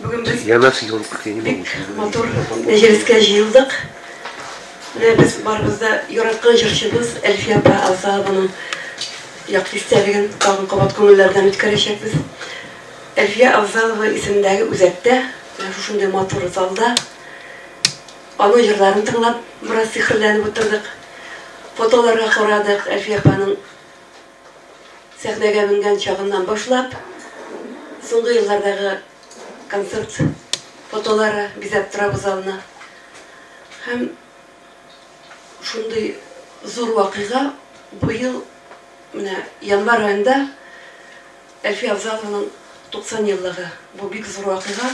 Бүген без Я на съемках, я не могу бик сейчас говорить. матур мәҗлескә җыелдык. Менә без барыбыз да яраткан җырчыбыз Әлфия апа Авзалованың якты истәлеген тагын кабат күңелләрдән үткәрәчәкбез. Әлфия Авзалова исемендәге үзәктә, менә шушындый матур залда аның җырларын тыңлап, бераз сихерләнеп утырдык. Фотоларга карадык, Әлфия апаның сәхнәгә менгән чагыннан башлап, соңгы еллардагы концерт фотолары бизәп тора бу залны. Һәм шундый зур вакыйга быел менә январь аенда Әлфия Авзалованың 90 еллыгы. Бу бик зур вакыйга.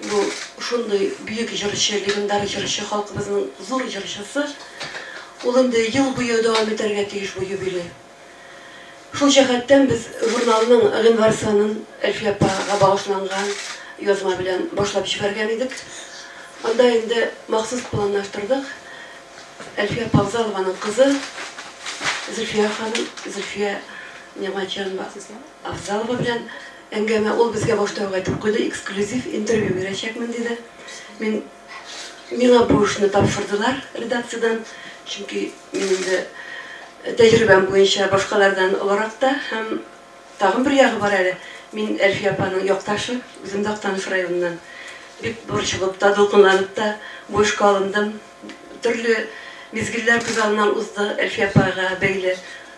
Бу шундый бөек җырчы, легендар җырчы, халкыбызның зур җырчысы. Ул инде ел буе дәвам итәргә тиеш бу юбилей. Шул җәһәттән без журналның гыйнвар санын Әлфия апага багышланган язма белән башлап җибәргән идек. Анда инде махсус планлаштырдык. Әлфия апа Авзалованың кызы Зөлфия ханым, Зөлфия Нигъмәтҗанова Авзалова белән әңгәмә. Ул безгә башта ук әйтеп куйды, эксклюзив интервью бирәчәкмен, диде. Мин миңа бу эшне тапшырдылар редакциядән, чөнки мин инде тәҗрибәм буенча башкалардан олырак та һәм тагын бер ягы бар әле. Мин Әлфия апаның якташы, үзем дә Актаныш районыннан. Бик борчылып та, дулкынланып та бу эшкә алындым. Төрле мизгелләр күз алдыннан узды Әлфия апага бәйле.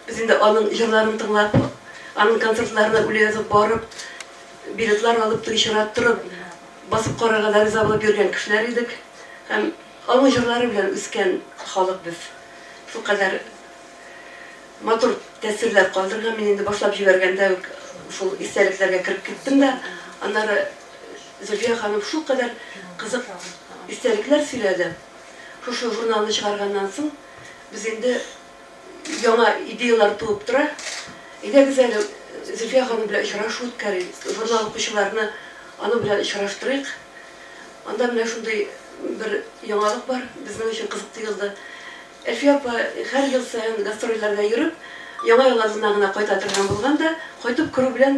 Без инде аның җырларын тыңлап, аның концертларына үлә язып барып, билетлар алып, теге чират торып, басып карарга да риза булып йөргән кешеләр идек. Һәм аның җырлары белән үскән халык без. Шулкадәр матур тәэсирләр калдырган. Мин инде башлап җибәргәндә үк шул истәлекләргә кереп киттем дә. Аннары Зөлфия ханым шулкадәр кызык истәлекләр сөйләде. Шушы журналны чыгарганнан соң без инде яңа идеялар туып тора. Әйдәгез әле Зөлфия ханым белән очрашу үткәрик, журнал укучыларны аның белән очраштырыйк. Анда менә шундый бер яңалык бар, безнең өчен кызык тоелды. Әлфия апа һәр ел саен гастрольләрдә йөреп, Яңа ел алдыннан гына кайта торган булган да, кайтып керү белән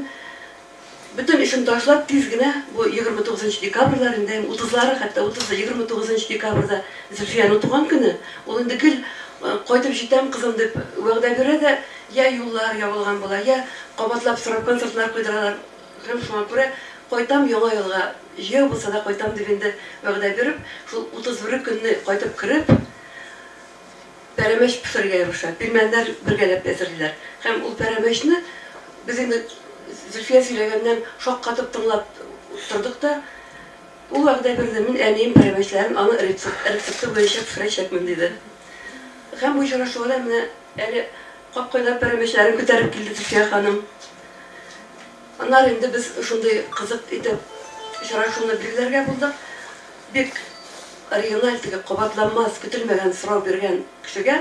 бөтен эшен ташлап, тиз генә, бу 29 декабрьләр инде, 30-лары, хәтта 30-ы, 29 декабрьдә Зөлфиянең туган көне, ул инде гел кайтып җитәм, кызым, дип вәгъдә бирә дә, я юллар ябылган була, я кабатлап сорап концертлар куйдыралар. Һәм шуңа күрә кайтам Яңа елга, җәяү булса да кайтам дип инде вәгъдә биреп, шул 31 көнне кайтып кереп, пәрәмәч пешерергә ябыша. Пилмәннәр бергәләп әзерлиләр. Һәм ул пәрәмәчне без инде Зөлфия сөйләгәннән шаккатып тыңлап тордык та, ул вәгъдә бирде, мин әнием пәрәмәчләрен аның рецепты буенча пешерәчәкмен, диде. Һәм бу очрашуга да менә әле капкайлап пәрәмәчләрен күтәреп килде Зөлфия ханым. Аннары инде без шундый кызык итеп очрашуны билгеләргә булдык. Бик оригиналь, теге кабатланмас, көтелмәгән сорау биргән кешегә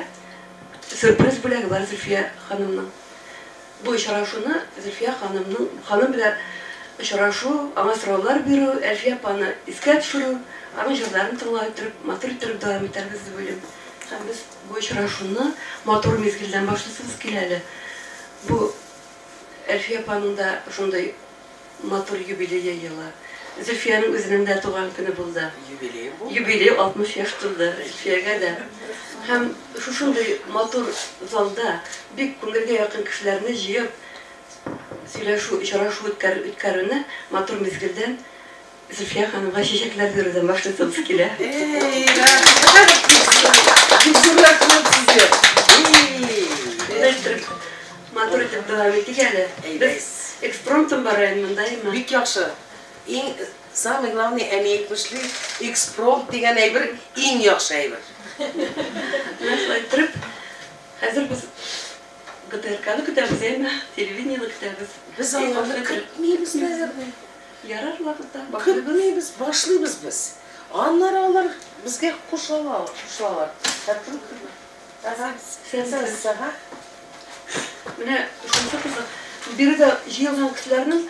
сюрприз бүләге бар Зөлфия ханымның. Бу очрашуны Зөлфия ханымның ханым белән очрашу, аңа сораулар бирү, Әлфия апаны искә төшерү, аның җырларын тыңлау иттереп, матур иттереп дәвам итәрбез дип уйлыйм. Һәм без бу очрашуны матур мизгелдән башлыйсыбыз килә әле. Бу Әлфия апаның да шундый матур юбилее елы. Зөлфиянең үзенең дә туган көне булды. Юбилей булды. Юбилей 60 яшь тулды Зөлфиягә дә. Һәм шушындый матур залда бик күңелгә якын кешеләрне җыеп сөйләшү, очрашу үткәрүне матур мизгелдән Зөлфия ханымга чәчәкләр бирүдән башлыйсыбыз килә. Эй, рәхмәт! Бик зур рәхмәт сезгә. Шундай иттереп, матур итеп дәвам итик әле. Без экспромтом бара инде монда, әйме? Бик яхшы. Иң самый главный, әни әйтмешли, экспромт дигән әйбер иң яхшы әйбер. Менә шулай иттереп, хәзер без ГТРКны көтәбез, әйме? Телевидениене көтәбез. Без аларны көтмибез, наверное. Ярар вакытта башлыйбыз. Көтмибез, башлыйбыз без. Аннары алар безгә кушылалар, кушылалар. Ага. Ага. Менә шунысы кызык. Биредә җыелган кешеләрнең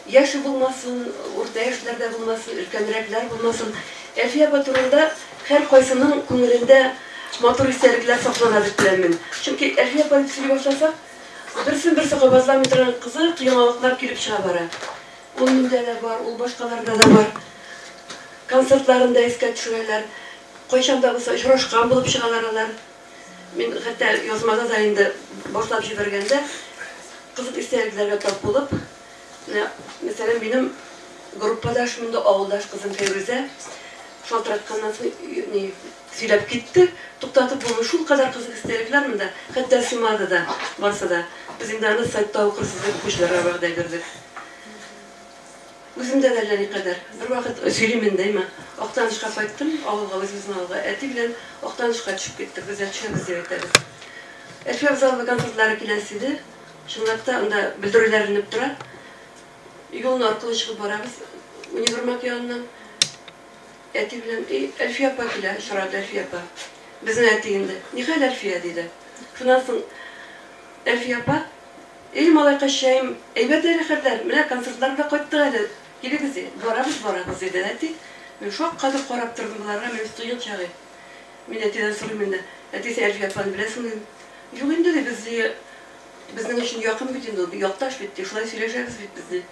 яше булмасын, урта яшьләрдә булмасын, өлкәнрәкләр булмасын, Әлфия апа турында һәркайсының күңелендә матур истәлекләр саклана дип беләм мин. Чөнки Әлфия апа дип сөйли башласак, берсен-берсе кабатламый торган кызык яңалыклар килеп чыга бара. Ул миндә дә бар, ул башкаларда да бар. Концертларын да искә төшерәләр. Кайчан да булса очрашкан булып чыгалар алар. Мин хәтта язмада да инде башлап җибәргәндә кызык истәлекләргә тап булып, менә, мәсәлән, минем группадаш, монда авылдаш кызым Фәйрүзә шалтыратканнан соң ни сөйләп китте, туктатып булмый, шул кадәр кызык истәлекләр монда, хәтта сыймады да барсы да. Без инде аны сайтта укырсыз дип укучыларга вәгъдә бирдек. Үземдә дә әллә никадәр. Бервакыт сөйлим инде, әйме. Актанышка кайттым, авылга, үзебезнең авылга. Әти белән Актанышка төшеп киттек, без дә төшәбез дип әйтәбез. Әлфия Авзалова концертлары киләсе иде. Чынлап та, анда белдерүләр эленеп тора. Юлны аркылы чыгып барабыз, универмаг яныннан. Әти белән, и, Әлфия апа килә, очрады Әлфия апа. Безнең әти инде. Нихәл, Әлфия, диде. Шуннан соң Әлфия апа, Эй, малайкачаем, әйбәт әле хәлләр, менә концертлар белән кайттык әле, килегез, ди. Барабыз, барабыз, диде әти. Мин шаккатып карап тордым боларга, минем студент чагы. Мин әтидән сорыйм инде, әти, син Әлфия апаны беләсеңме, дим. Юк инде, ди, без, ди, безнең өчен якын бит инде ул, якташ бит, ди, шулай сөйләшәбез бит без, ди.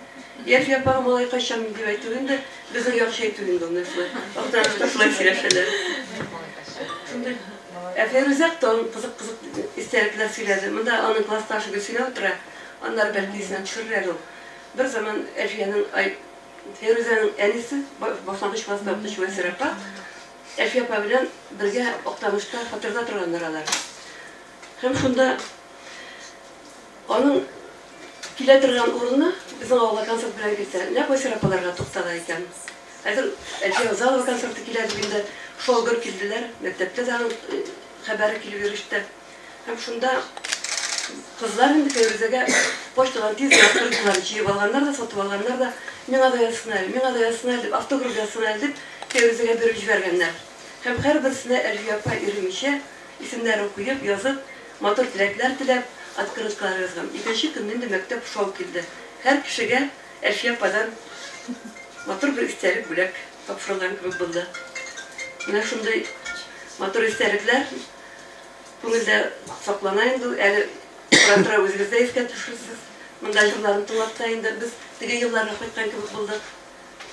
И Әлфия апага малайкачам дип әйтү инде, безнең якча әйтү инде ул, менә шулай. Актанышта шулай сөйләшәләр. Шундый. Ә Фәйрүзә тагын кызык-кызык истәлекләр сөйләде. Монда аның классташы Гөлсинә утыра. Аннары бәлки исенә төшерер әле ул. Бер заман Әлфиянең, ай, Фәйрүзәнең әнисе, башлангыч класста укытучы Вәсирә апа, Әлфия апа белән бергә Актанышта фатирда торганнар алар. Һәм шунда аның килә торган урыны, безнең авылга концерт белән килсә, нәкъ Вәсирә апаларга туктала икән. Хәзер Әлфия Авзалова концерты килә дип инде шау-гөр килделәр. Мәктәптә дә аның хәбәре килеп иреште. Һәм шунда кызлар инде Фәйрүзәгә почтадан тиз генә открыткаларын җыеп алганнар да, сатып алганнар да, миңа да язсын әле, миңа да язсын әле дип, автограф язсын әле дип, Фәйрүзәгә биреп җибәргәннәр. Һәм һәрберсенә Әлфия апа иремичә, исемнәрен куеп, язып, матур теләкләр теләп, открыткалар язган. Икенче көнне инде мәктәп шау килде. Һәр кешегә Әлфия ападан матур бер истәлек бүләк тапшырылган кебек булды. Менә шундый матур истәлекләр күңелдә саклана инде ул. Әле тора-тора үзегез дә искә төшерерсез. Монда җырларын тыңлап та инде без теге елларга кайткан кебек булдык.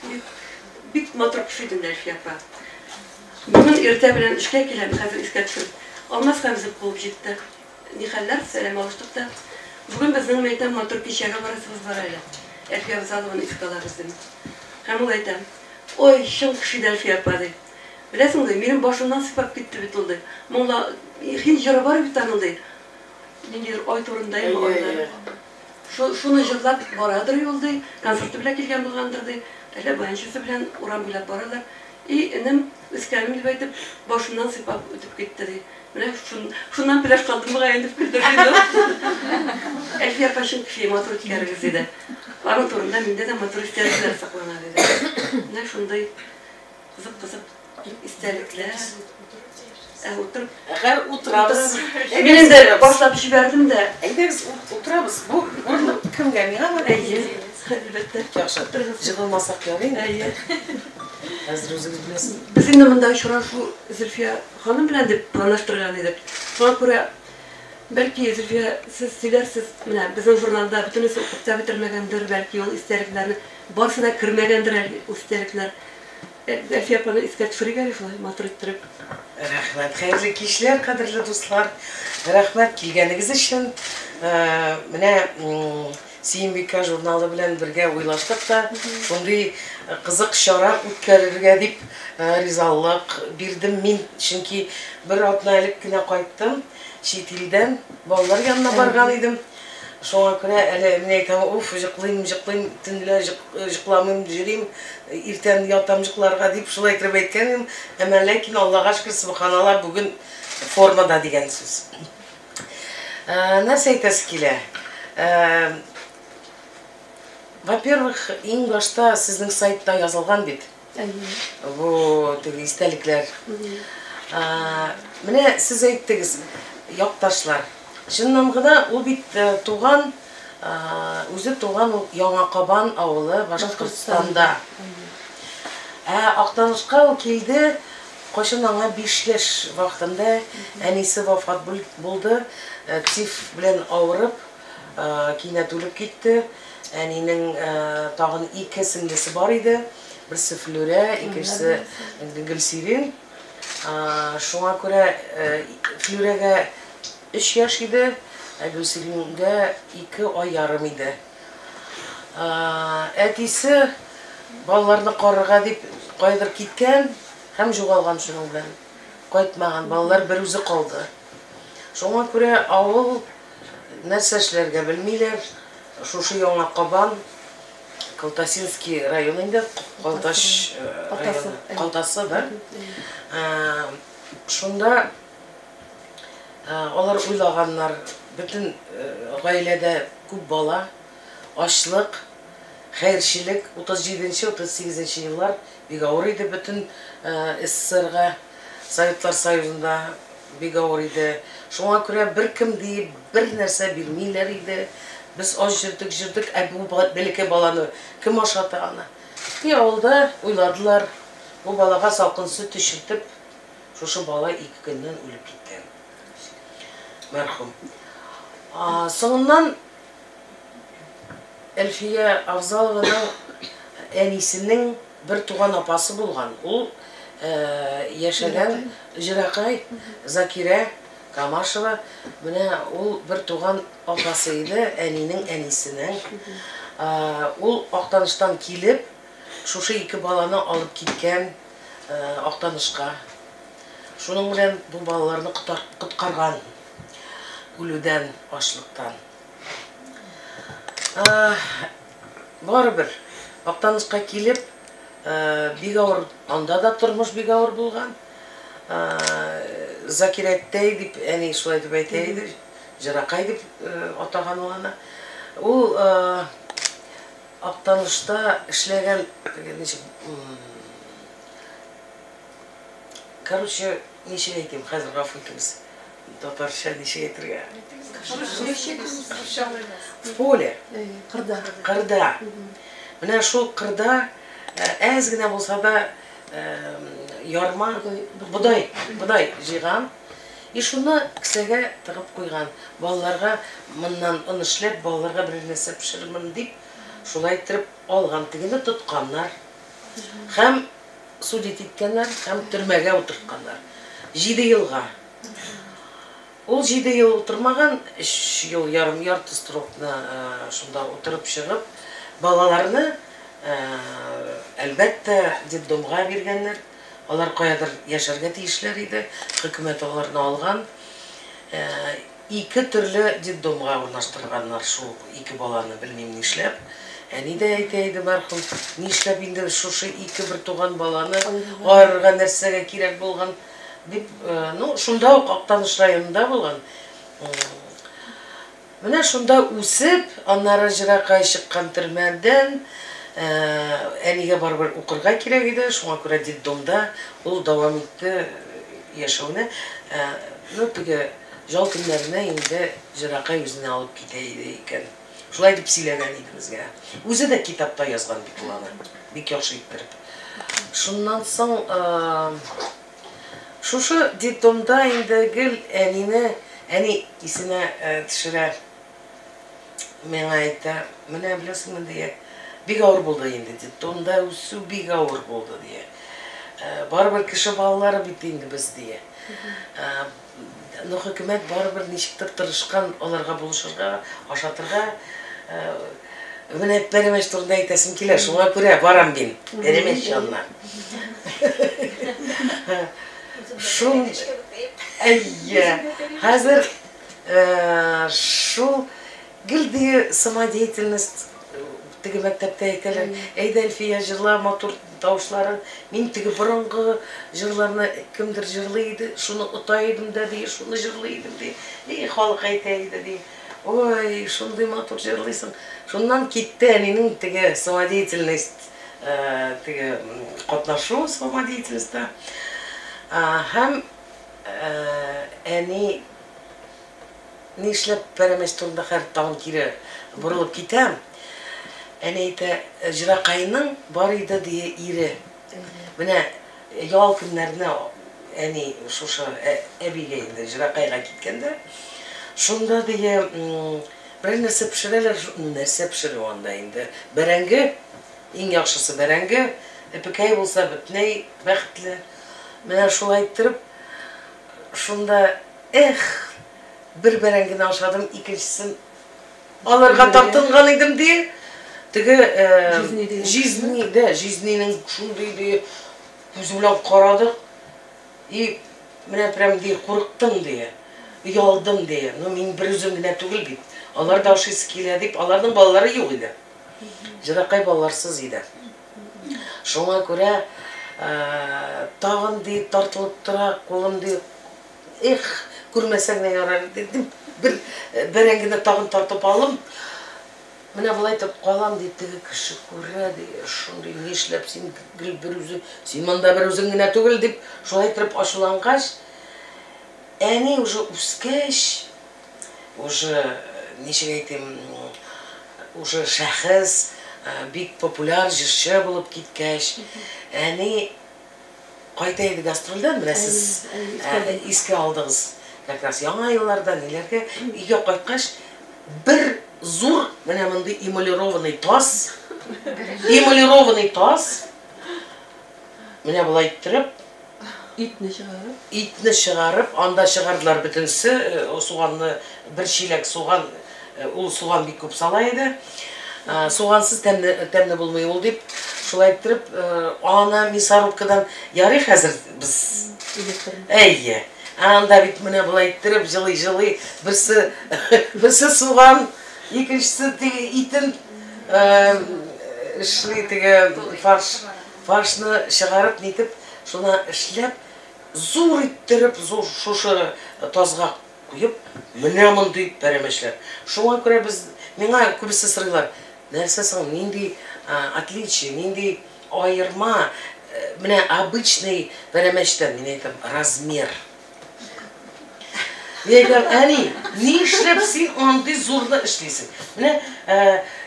Бик, бик матур кеше иде инде Әлфия апа. Бүген иртә белән эшкә киләм, хәзер искә төшереп. Алмаз Хәмзев куып җитте. Нихәлләр, сәлам алыштык та. Бүген безнең, мәйтәм, матур кичәгә барасыбыз бар әле. Әлфия Авзалованы искә алабыз, дим. Һәм ул әйтә, Ой, чын кеше иде Әлфия апа, ди. Беләсең, ди, минем башымнан сыйпап китте бит ул, ди. Моңла һинд җыры бар бит аның, ди. Ниндидер ай турында инде, айлар. Шуны җырлап барадыр ул, ди. Концерты белән килгән булгандыр, ди. Әллә баянчысы белән урам буйлап баралар. И, энем, үскәнем, дип әйтеп, башымнан сыйпап үтеп китте, ди. Менә шуннан пеләш калдым мөгаен, дип көлдерде инде ул. Әлфия апа чын кеше, матур үткәрегез, диде. Аның турында миндә дә матур истәлекләр саклана, диде. Менә шундый кызык-кызык истәлекләр. Ә, утырып. Хәер, утырабыз. Мин инде башлап җибәрдем дә. Әйдәгез, утырабыз. Бу урындык кемгә, миңамы? Әйе, әлбәттә. Яхшы. Җыгылмасак ярый инде. Әйе. Хәзер үзегез беләсез. Без инде монда очрашу Зөлфия ханым белән дип планлаштырган идек. Шуңа күрә, бәлки, Зөлфия, сез сөйләрсез, менә безнең журналда бөтенесе укып та бетермәгәндер, бәлки, ул истәлекләрне, барысы да кермәгәндер әле ул истәлекләр. Әлфия апаны искә төшерик әле шулай матур иттереп. Рәхмәт. Хәерле кичләр, кадерле дуслар. Рәхмәт килгәнегез өчен. Менә Сөембикә журналы белән бергә уйлаштык та, шундый кызык чара үткәрергә дип ризалык бирдем мин, чөнки бер атна элек кенә кайттым чит илдән, балалар янына барган идем. Шуңа күрә әле мин әйтәм, уф, җыклыйм, җыклыйм, төнлә җыкламыйм, йөрим, иртән ятам җыкларга дип шулай итеп әйткән идем. Әмма ләкин Аллага шөкер, сөбханалла, бүген формада дигән сүз. Нәрсә әйтәсе килә? Во-первых, иң башта сезнең сайтта язылган бит. Бу теге истәлекләр. Менә сез әйттегез, якташлар. Чыннан гына ул бит туган, үзе туган ул Яңа Кабан авылы Башкортстанда. Ә Актанышка ул килде Кайчан аңа 5 яшь вакытында әнисе вафат булды, тиф белән авырып, кинәт үлеп китте. Әнинең тагын ике сеңлесе бар иде. Берсе Флүрә, икенчесе Гөлсирин. Шуңа күрә Флүрәгә 3 яшь иде, ә Гөлсирингә 2 ай ярым иде. Әтисе балаларны карарга дип каядыр киткән һәм югалган шуның белән. Кайтмаган, балалар бер үзе калды. Шуңа күрә авыл нәрсә эшләргә белмиләр. Шушы Яңа Кабан, Калтасинский районы инде, Калтач районы, Калтасы, да? Шунда алар уйлаганнар, бөтен гаиләдә күп бала, ачлык, хәерчелек, 37-нче, 38-нче еллар бик авыр иде бөтен СССРга, Советлар Союзында бик авыр иде. Шуңа күрә беркем диеп бер нәрсә бирмиләр иде. Без ач йөрдек, йөрдек, ә бу бәләкәй баланы кем ашата аны? И авылда уйладылар, бу балага салкын сөт эчертеп, шушы бала ике көннән үлеп киткән. Мәрхүм. Соңыннан Әлфия Авзалованың әнисенең бер туган апасы булган. Ул яшәгән Җыракай Закирә Камашева. Менә ул бер туган апасы иде, әнинең әнисенең. Ул Актаныштан килеп, шушы ике баланы алып киткән Актанышка. Шуның белән бу балаларны коткарган үлүдән, ачлыктан. Барыбер, Актанышка килеп, бик авыр, анда да тормыш бик авыр булган. Закирәттәй дип, әни шулай дип әйтә иде, Җыракай дип атаган ул аны. Ул Актанышта эшләгән, ничек, короче, ничек әйтим, хәзер гафу итегез. Татарча ничек әйтергә? В поле. Кырда. Кырда. Менә шул кырда әз генә булса да ярма, бодай, бодай җыйган. И шуны кесәгә тыгып куйган. Балаларга моннан он эшләп, балаларга берәр нәрсә пешерермен дип, шулай иттереп алган. Тегене тотканнар. Һәм судить иткәннәр һәм төрмәгә утыртканнар. 7 елга. Ул 7 ел утырмаган, 3 ел ярым ярты срокны шунда утырып чыгып, балаларны, әлбәттә, детдомга биргәннәр. Алар каядыр яшәргә тиешләр иде. Хөкүмәт аларны алган. Ике төрле детдомга урнаштырганнар шул ике баланы, белмим нишләп. Әни дә әйтә иде мәрхүм, нишләп инде шушы ике бертуган баланы аерырга нәрсәгә кирәк булган дип, ну, шунда ук Актаныш районында булган. Менә шунда үсеп, аннары Җыракай чыккан төрмәдән, әнигә барыбер укырга кирәк иде, шуңа күрә детдомда ул дәвам итте яшәүне. Ну, теге ял көннәренә инде Җыракай үзенә алып китә иде икән. Шулай дип сөйләгән иде безгә. Үзе дә китапта язган бит ул аны, бик яхшы иттереп. Шуннан соң шушы детдомда инде гел әнине, әни исенә төшерә, миңа әйтә, менә беләсеңме, дия, бик авыр булды инде, детдомда үсү бик авыр булды, дия. Барыбер кеше балалары бит инде без, дия. Но хөкүмәт барыбер ничектер тырышкан аларга булышырга, ашатырга. Менә пәрәмәч турында әйтәсем килә, шуңа күрә барам мин пәрәмәч янына. Шул әйе, хәзер шул гел ди самодеятельность теге мәктәптә әйтәләр, әйдә Әлфия җырла матур тавышларын. Мин теге борынгы җырларны кемдер җырлый иде, шуны ота идем дә ди, шуны җырлый идем ди. И халык әйтә иде ди. Ой, шундый матур җырлыйсың. Шуннан китте әнинең теге самодеятельность, теге катнашу самодеятельностьта. Һәм әни нишләп пәрәмәч турында хәзер тагын кире борылып китәм. Әни әйтә, Җыракайның бар иде ди ире. Менә ял көннәренә әни шушы әбигә инде Җыракайга киткәндә, шунда ди Берәр нәрсә пешерәләр, нәрсә пешерү анда инде? Бәрәңге, иң яхшысы бәрәңге, эпекәй булса бөтенләй бәхетле. Менә шулай иттереп, шунда, эх, бер бәрәңгене ашадым, икенчесен алырга тартынган идем, ди. Теге җизни, дә, җизнинең шундый, ди, күзе белән карадык. И менә прям, ди, курыктым, ди, оялдым, ди. Ну, мин бер үзем генә түгел бит. Алар да ашыйсы килә дип, аларның балалары юк иде. Җыракай балаларсыз иде. Шуңа күрә тагын, ди, тартылып тора, кулым, ди, эх, күрмәсәң дә ярар иде дип, бер бәрәңгене тагын тартып алым. Менә болай итеп калам, ди, теге кеше күрә, ди, шундый, нишләп син гел бер үзең, син монда бер үзең генә түгел, дип, шулай иттереп ачулангач, әни уже үскәч, уже, ничек әйтим, уже шәхес, бик популяр җырчы булып киткәч, әни кайта иде гастрольдән, менә сез искә алдыгыз, как раз яңа елларда, ниләргә, өйгә кайткач, бер зур, менә мондый эмалированный таз, эмалированный таз, менә болай иттереп, итне чыгарып, итне чыгарып, анда чыгардылар бөтенесе, суганны, бер чиләк суган, ул суган бик күп сала иде. Сугансыз тәмле, тәмле булмый ул дип, шулай иттереп, аны мясорубкадан ярый хәзер без. Әйе. Анда бит менә болай иттереп җылый-җылый, берсе берсе суган, икенчесе теге итен эшли, теге фарш, фаршны чыгарып нитеп, шуны эшләп, зур иттереп, зур шушы тазга куеп, менә мондый пәрәмәчләр. Шуңа күрә без, миңа күбесе сорыйлар, нәрсә соң, нинди отличие, нинди аерма, менә обычный пәрәмәчтән, мин әйтәм, размер. Мин әйтәм, әни, нишләп син андый зурны эшлисең? Менә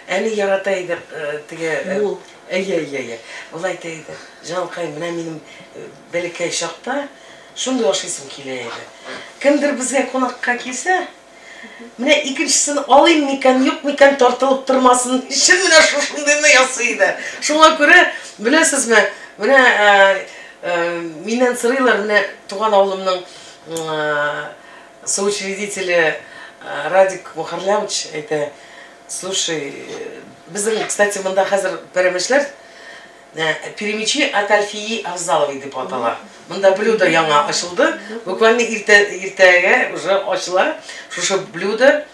әни ярата иде теге. Мул. Әйе, әйе, әйе. Ул әйтә иде, җанкай, менә минем бәләкәй чакта шундый ашыйсым килә иде. Кемдер безгә кунакка килсә, менә икенчесен алыйм микән, юк микән, тартылып тормасын өчен менә шушындыйны ясый иде. Шуңа күрә, беләсезме, менә миннән сорыйлар, менә туган авылымның соучредителе Радик Мухарлямович әйтә, слушай, безнең, кстати, монда хәзер пәрәмәчләр, перемечи от Альфии Авзаловой дип атала. Монда блюдо яңа ачылды. Буквально иртә, иртәгә уже ачыла. Шушы блюдо,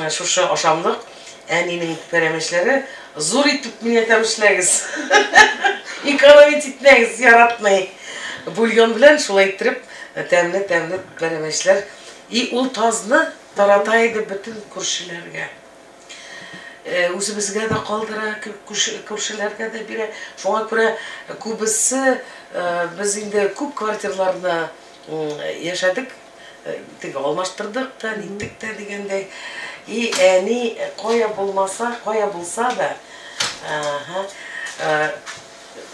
шушы ашамлык, әнинең пәрәмәчләре. Зур итеп мин әйтәм, эшләгез. Экономить итмәгез, яратмый. Бульон белән шулай иттереп тәмле-тәмле пәрәмәчләр. И ул тазны тарата иде бөтен күршеләргә. Үзебезгә дә калдыра, күршеләргә дә бирә. Шуңа күрә күбесе, без инде күп квартирларны яшәдек, теге алмаштырдык та, ниттек тә дигәндәй. И әни кая булмаса, кая булса да,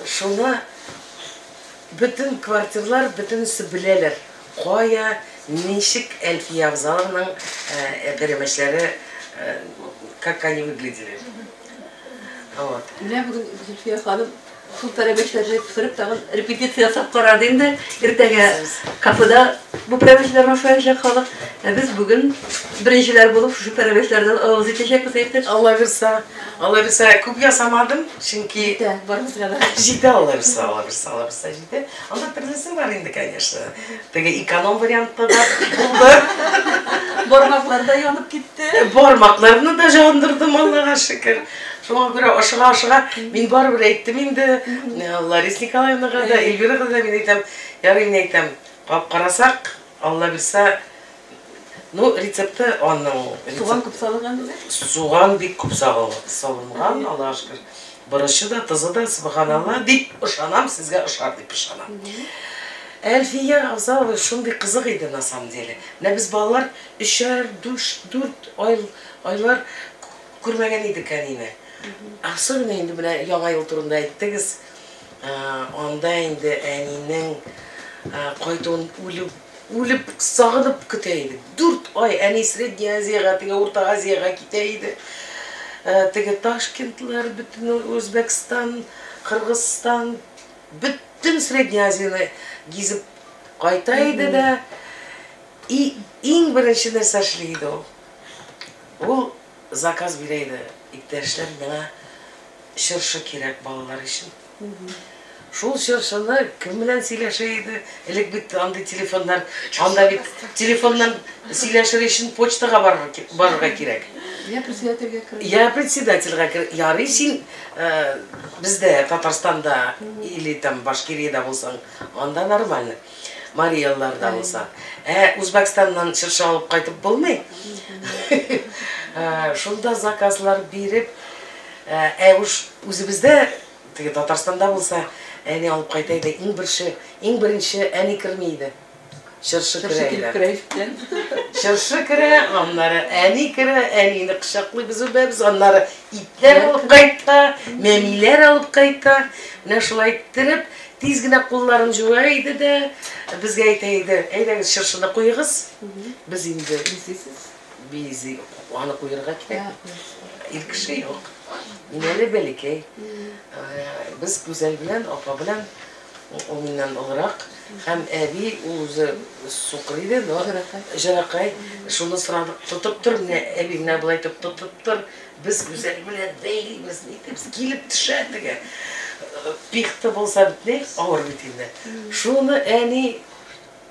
шуны бөтен квартирлар бөтенесе беләләр. Кая, ничек Әлфия Авзалованың пәрәмәчләре, как они выглядели. Вот. Менә бүген Зөлфия ханым шул пәрәмәчләрне пешереп тагын репетиция ясап карады инде. Иртәгә кафеда бу пәрәмәчләрне ашаячак халык. Ә без бүген беренчеләр булып шушы пәрәмәчләрдән авыз итәчәкбез әйтер. Алла бирса, Алла бирса, күп ясамадым, чөнки җитә, барыбызга да. Җитә, Алла бирса, Алла бирса, Алла бирса җитә. Анда төрлесе бар инде, конечно. Теге эконом вариантта да булды. Бармаклар да янып китте. Бармакларны да яндырдым, Аллага шөкер. Шуңа күрә ашыга-ашыга мин барыбер әйттем инде Лариса Николаевнага да, Эльвирага да мин әйтәм, ярый мин әйтәм, кап карасак, Алла бирса, ну, рецепты аның. Суган күп салынган диде? Суган бик күп салынган, Аллага шөкер. Борычы да, тозы да, субханалла, дип ышанам, сезгә ошар дип ышанам. Әлфия Авзалова шундый кызык иде на самом деле. Менә без балалар өчәр, дүрт айлар күрмәгән идек әнине. Особенно инде менә Яңа ел турында әйттегез. Анда инде әнинең кайтуын үлеп Үлеп, сагынып көтә идек. 4 ай әни Средняя Азиягә, теге Урта Азиягә китә иде. Теге Ташкентлар, бөтен Үзбәкстан, Кыргызстан, бөтен Средняя Азияне гизеп кайта иде дә. И иң беренче нәрсә эшли иде ул. Ул заказ бирә иде. Иптәшләр, миңа чыршы кирәк балалар өчен. Шул чыршыны кем белән сөйләшә иде? Элек бит андый телефоннар, анда бит телефоннан сөйләшер өчен почтага барырга кирәк. Я председательгә кер. Я председательгә кер. Ярый син бездә Татарстанда или там Башкириядә булсаң, анда нормально. Марий Элларда булса. Ә Үзбәкстаннан чыршы алып кайтып булмый. Шунда заказлар биреп, ә уж үзебездә теге Татарстанда булса, әни алып кайта иде. Иң беренче, иң беренче әни керми иде. Чыршы керә иде. Чыршы керә, аннары әни керә, әнине кочаклыйбыз, үбәбез, аннары итләр алып кайта, мәмиләр алып кайта. Менә шулай иттереп, тиз генә кулларын җуа иде дә, безгә әйтә иде, әйдәгез чыршыны куегыз. Без инде Бизисез. Бизи, аны куярга кирәк. Ир кеше юк. Мин әле бәләкәй. Без Гүзәл белән, апа белән, ул миннән олырак, һәм әби, ул үзе сукыр иде, но җыракай, шуны сорадык, тотып тор, менә әби менә болай итеп тотып тор, без Гүзәл белән бәйлибез, нитебез, килеп төшә теге. Пихта булса бит, авыр бит инде. Шуны әни,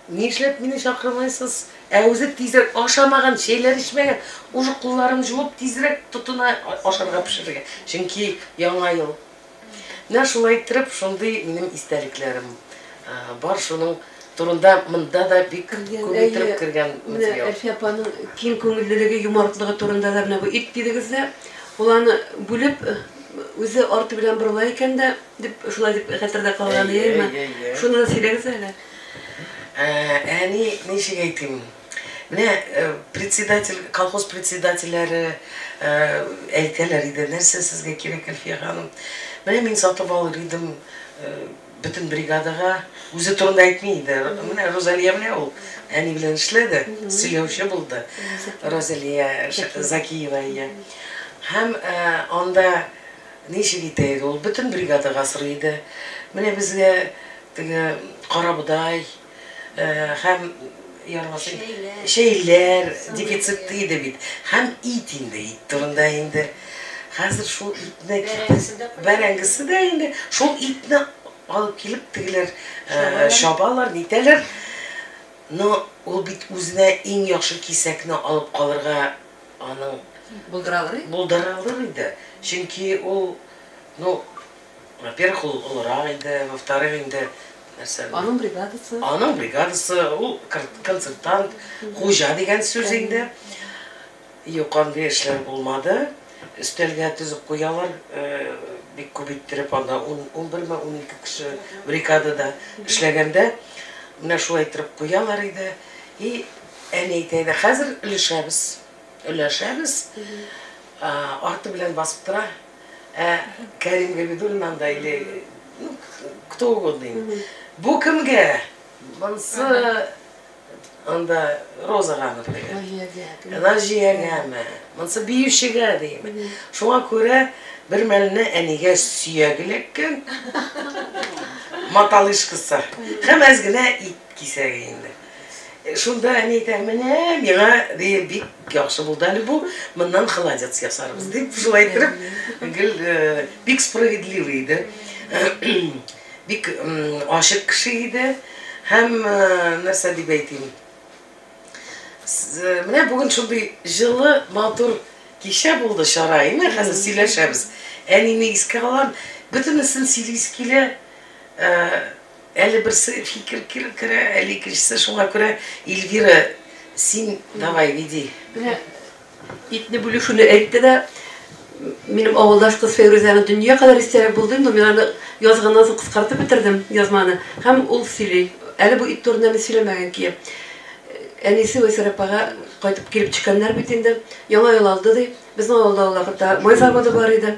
нишләп мине чакырмайсыз? Ә үзе тизрәк ашамаган, чәйләр эчмәгән, уже кулларын жуып тизрәк тотына ашарга пешерергә. Чөнки яңа ел. Менә шулай иттереп, шундый минем истәлекләрем бар. Шуның турында монда да бик күп иттереп кергән материал. Әлфия апаның киң күңеллелеге, юмартлыгы турында да менә бу ит дидегез дә, ул аны бүлеп, үзе арты белән борыла икән дә, дип шулай дип хәтердә калган, әйеме? Шуны да сөйләгез әле. Әни, ничек әйтим? Менә председатель, колхоз председательләре әйтәләр иде, нәрсә сезгә кирәк, Әлфия ханым? Менә мин сатып алыр идем бөтен бригадага. Үзе турында әйтми иде. Менә Розалия менә ул әни белән эшләде, сөйләүче булды. Розалия Закиева. Һәм анда ничек итә иде ул? Бөтен бригадага сорый иде. Менә безгә теге карабодай һәм ярмасы чәйләр дефицит иде бит. Һәм ит инде, ит турында инде. Хәзер шул итне бәрәңгесе дә инде, шул итне алып килеп тегеләр чабалар, нитәләр. Но ул бит үзенә иң яхшы кисәкне алып калырга аның булдыра алыр иде. Чөнки ул, ну, во-первых, ул олырак иде, во-вторых, инде нәрсә? Аның бригадасы. Аның бригадасы, ул консультант, хуҗа дигән сүз инде. Юк, андый эшләр булмады. Өстәлгә төзеп куялар, бик күп иттереп, анда 11-ме, 12 кеше бригадада эшләгәндә, менә шулай иттереп куялар иде. И әни әйтә иде, хәзер өлешәбез, өләшәбез. Арты белән басып тора. Ә Кәрим Габидуллин анда или, ну, кто угодно инде. Бу кемгә? Монсы анда Розага теге. Наҗиягәме? Монсы биючегә дим. Шуңа күрә бер мәлне әнигә сөяк эләккән. Маталышкасы. Һәм әз генә ит кисәге инде. Шунда әни әйтә, менә миңа ди, бик яхшы булды әле бу, моннан холодец ясарбыз дип, шулай иттереп, гел бик справедливый иде. Бик ачык кеше иде. Һәм нәрсә дип әйтим? Менә бүген шундый җылы, матур кичә булды, чара, әйме, хәзер сөйләшәбез. Әнине искә алам, бөтенесен сөйлисе килә. Әле берсе фикер керә, әле икенчесе. Шуңа күрә, Эльвира, син давай веди. Менә итне бүлешүне әйтте дә, минем авылдаш кыз Фәйрүзәнең дөнья кадәр истәлек булды инде, мин аны язганнан соң кыскартып бетердем язманы. Һәм ул сөйли. Әле бу ит турында мин сөйләмәгән ки. Әнисе Вәйсәр апага кайтып килеп төшкәннәр бит инде. Яңа ел алды ди. Безнең авылда ул вакытта май заводы бар иде.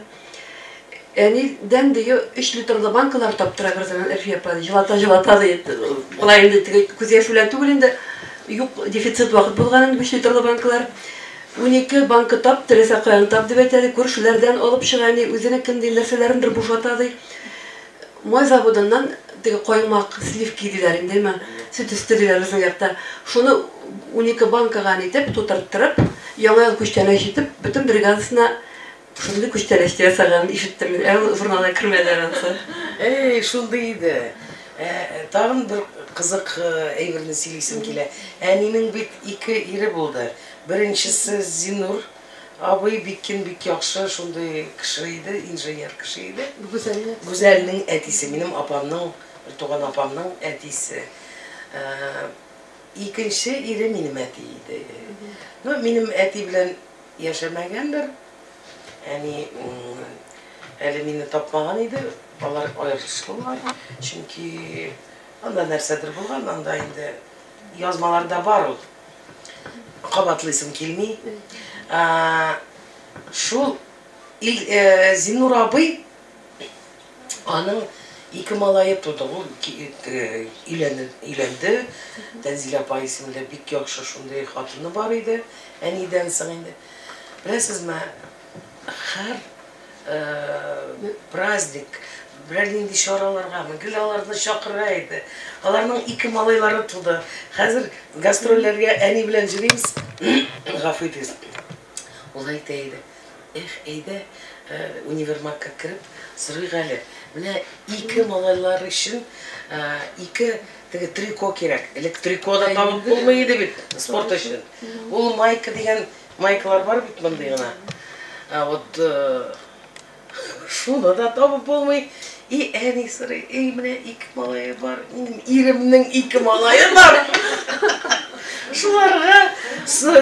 Әнидән ди 3 литрлы банкалар таптыра бер заман Әлфия апа, җылата-җылата ди. Болай инде теге күз яше белән түгел инде. Юк, дефицит вакыт булган инде 3 литрлы банкалар. 12 банка тап, теләсә каян тап дип әйтә ди. Күршеләрдән алып чыга әни, үзенекен ди, нәрсәләрендер бушата ди. Май заводыннан теге каймак, сливки диләр инде, әйме? Сөт өсте диләр безнең якта. Шуны 12 банкага нитеп, тутырттырып, Яңа ел күчтәнәч итеп, бөтен бригадасына шундый күчтәнәч тә ясаганын ишеттем мин. Ә ул журналга кермәде анысы. Әй, шундый иде. Ә, тагын бер кызык әйберне сөйлисем килә. Әнинең бит ике ире булды. Беренчесе Зинур абый Биккин, бик яхшы шундый кеше иде, инженер кеше иде. Гүзәлнең Гүзәлнең әтисе, минем апамның, бертуган апамның әтисе. Икенче ире минем әти иде. Ну, минем әти белән яшәмәгәндер. Әни әле мине тапмаган иде. Алар аерылыштылар. Чөнки анда нәрсәдер булган, анда инде язмаларда бар ул. Кабатлыйсым килми. Шул Зиннур абый, аның ике малае туды. Ул өйләнде. Тәнзилә апа исемле бик яхшы шундый хатыны бар иде. Әнидән соң инде. Беләсезме, һәр праздник, берәр нинди чараларга гел аларны чакыра иде. Аларның ике малайлары туды. Хәзер гастрольләргә әни белән йөрибез. Гафу итегез. Ул әйтә иде: "Эх, әйдә, универмагка кереп сорыйк әле. Менә ике малайлар өчен ике теге трико кирәк. Элек трико да табып булмый иде бит спорт өчен. Ул майка дигән майкалар бар бит мондый гына. Вот шуны да табып булмый. И әни сорый: "Эй, менә ике малае бар, минем иремнең ике малае бар. Шуларга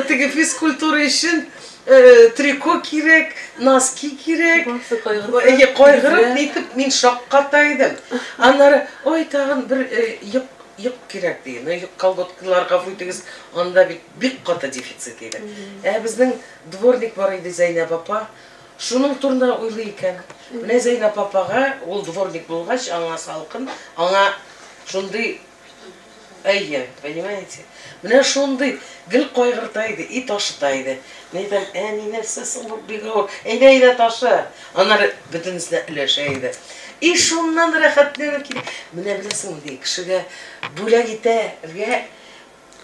теге физкультура өчен трико кирәк, носки кирәк." Әйе, кайгырып нитеп мин шакката идем. Аннары, ой, тагын бер йөк, йөк кирәк ди. Ну, йөк колготкалар, гафу итегез, анда бит бик каты дефицит иде. Ә безнең дворник бар иде, Зәйнәб апа. Шуның турында уйлый икән. Менә Зәйнәб апага, ул дворник булгач, аңа салкын, аңа шундый, әйе, понимаете? Менә шундый гел кайгырта иде, и ташыта иде. Мин әйтәм: "Әни, нәрсә соң бу, бик авыр." "Әйдә, әйдә, ташы." Аннары бөтенесенә өләшә иде. И шуннан рәхәтләнеп килә. Менә беләсеңме, ди, кешегә бүләк итәргә,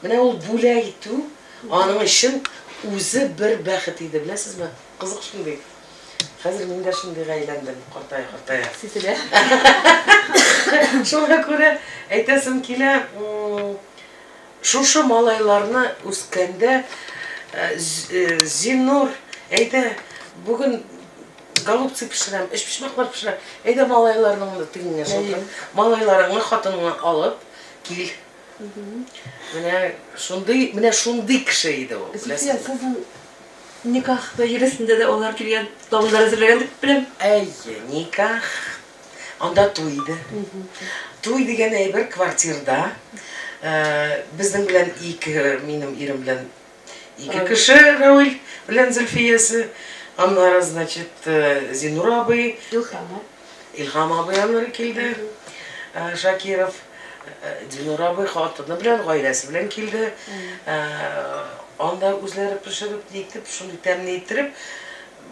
менә ул бүләк итү аның өчен үзе бер бәхет иде, беләсезме? Кызык шундый. Хәзер мин дә шундыйга әйләндем, картая, картая. Сизелә. Шуңа күрә әйтәсем килә, шушы малайларны үскәндә, Зиннур, әйдә, бүген голубцы пешерәм, өчпочмаклар пешерәм. Әйдә малайларыңны тегеңә шалтырат. Малайларыңны, хатыныңны алып кил. Менә шундый, менә шундый кеше иде ул. Зөлфия, сезнең никах мәҗлесендә дә алар килгән, табыннар әзерләгән дип беләм. Әйе, никах. Анда туй иде. Туй дигән әйбер квартирда. Безнең белән ике, минем ирем белән ике кеше, Равил белән Зөлфиясе. Аннары, значит, Зинур абый. Илһам. Илһам абый аннары килде. Шакиров. Динур абый хатыны белән, гаиләсе белән килде. Анда үзләре пешереп, нитеп, шундый тәмле иттереп,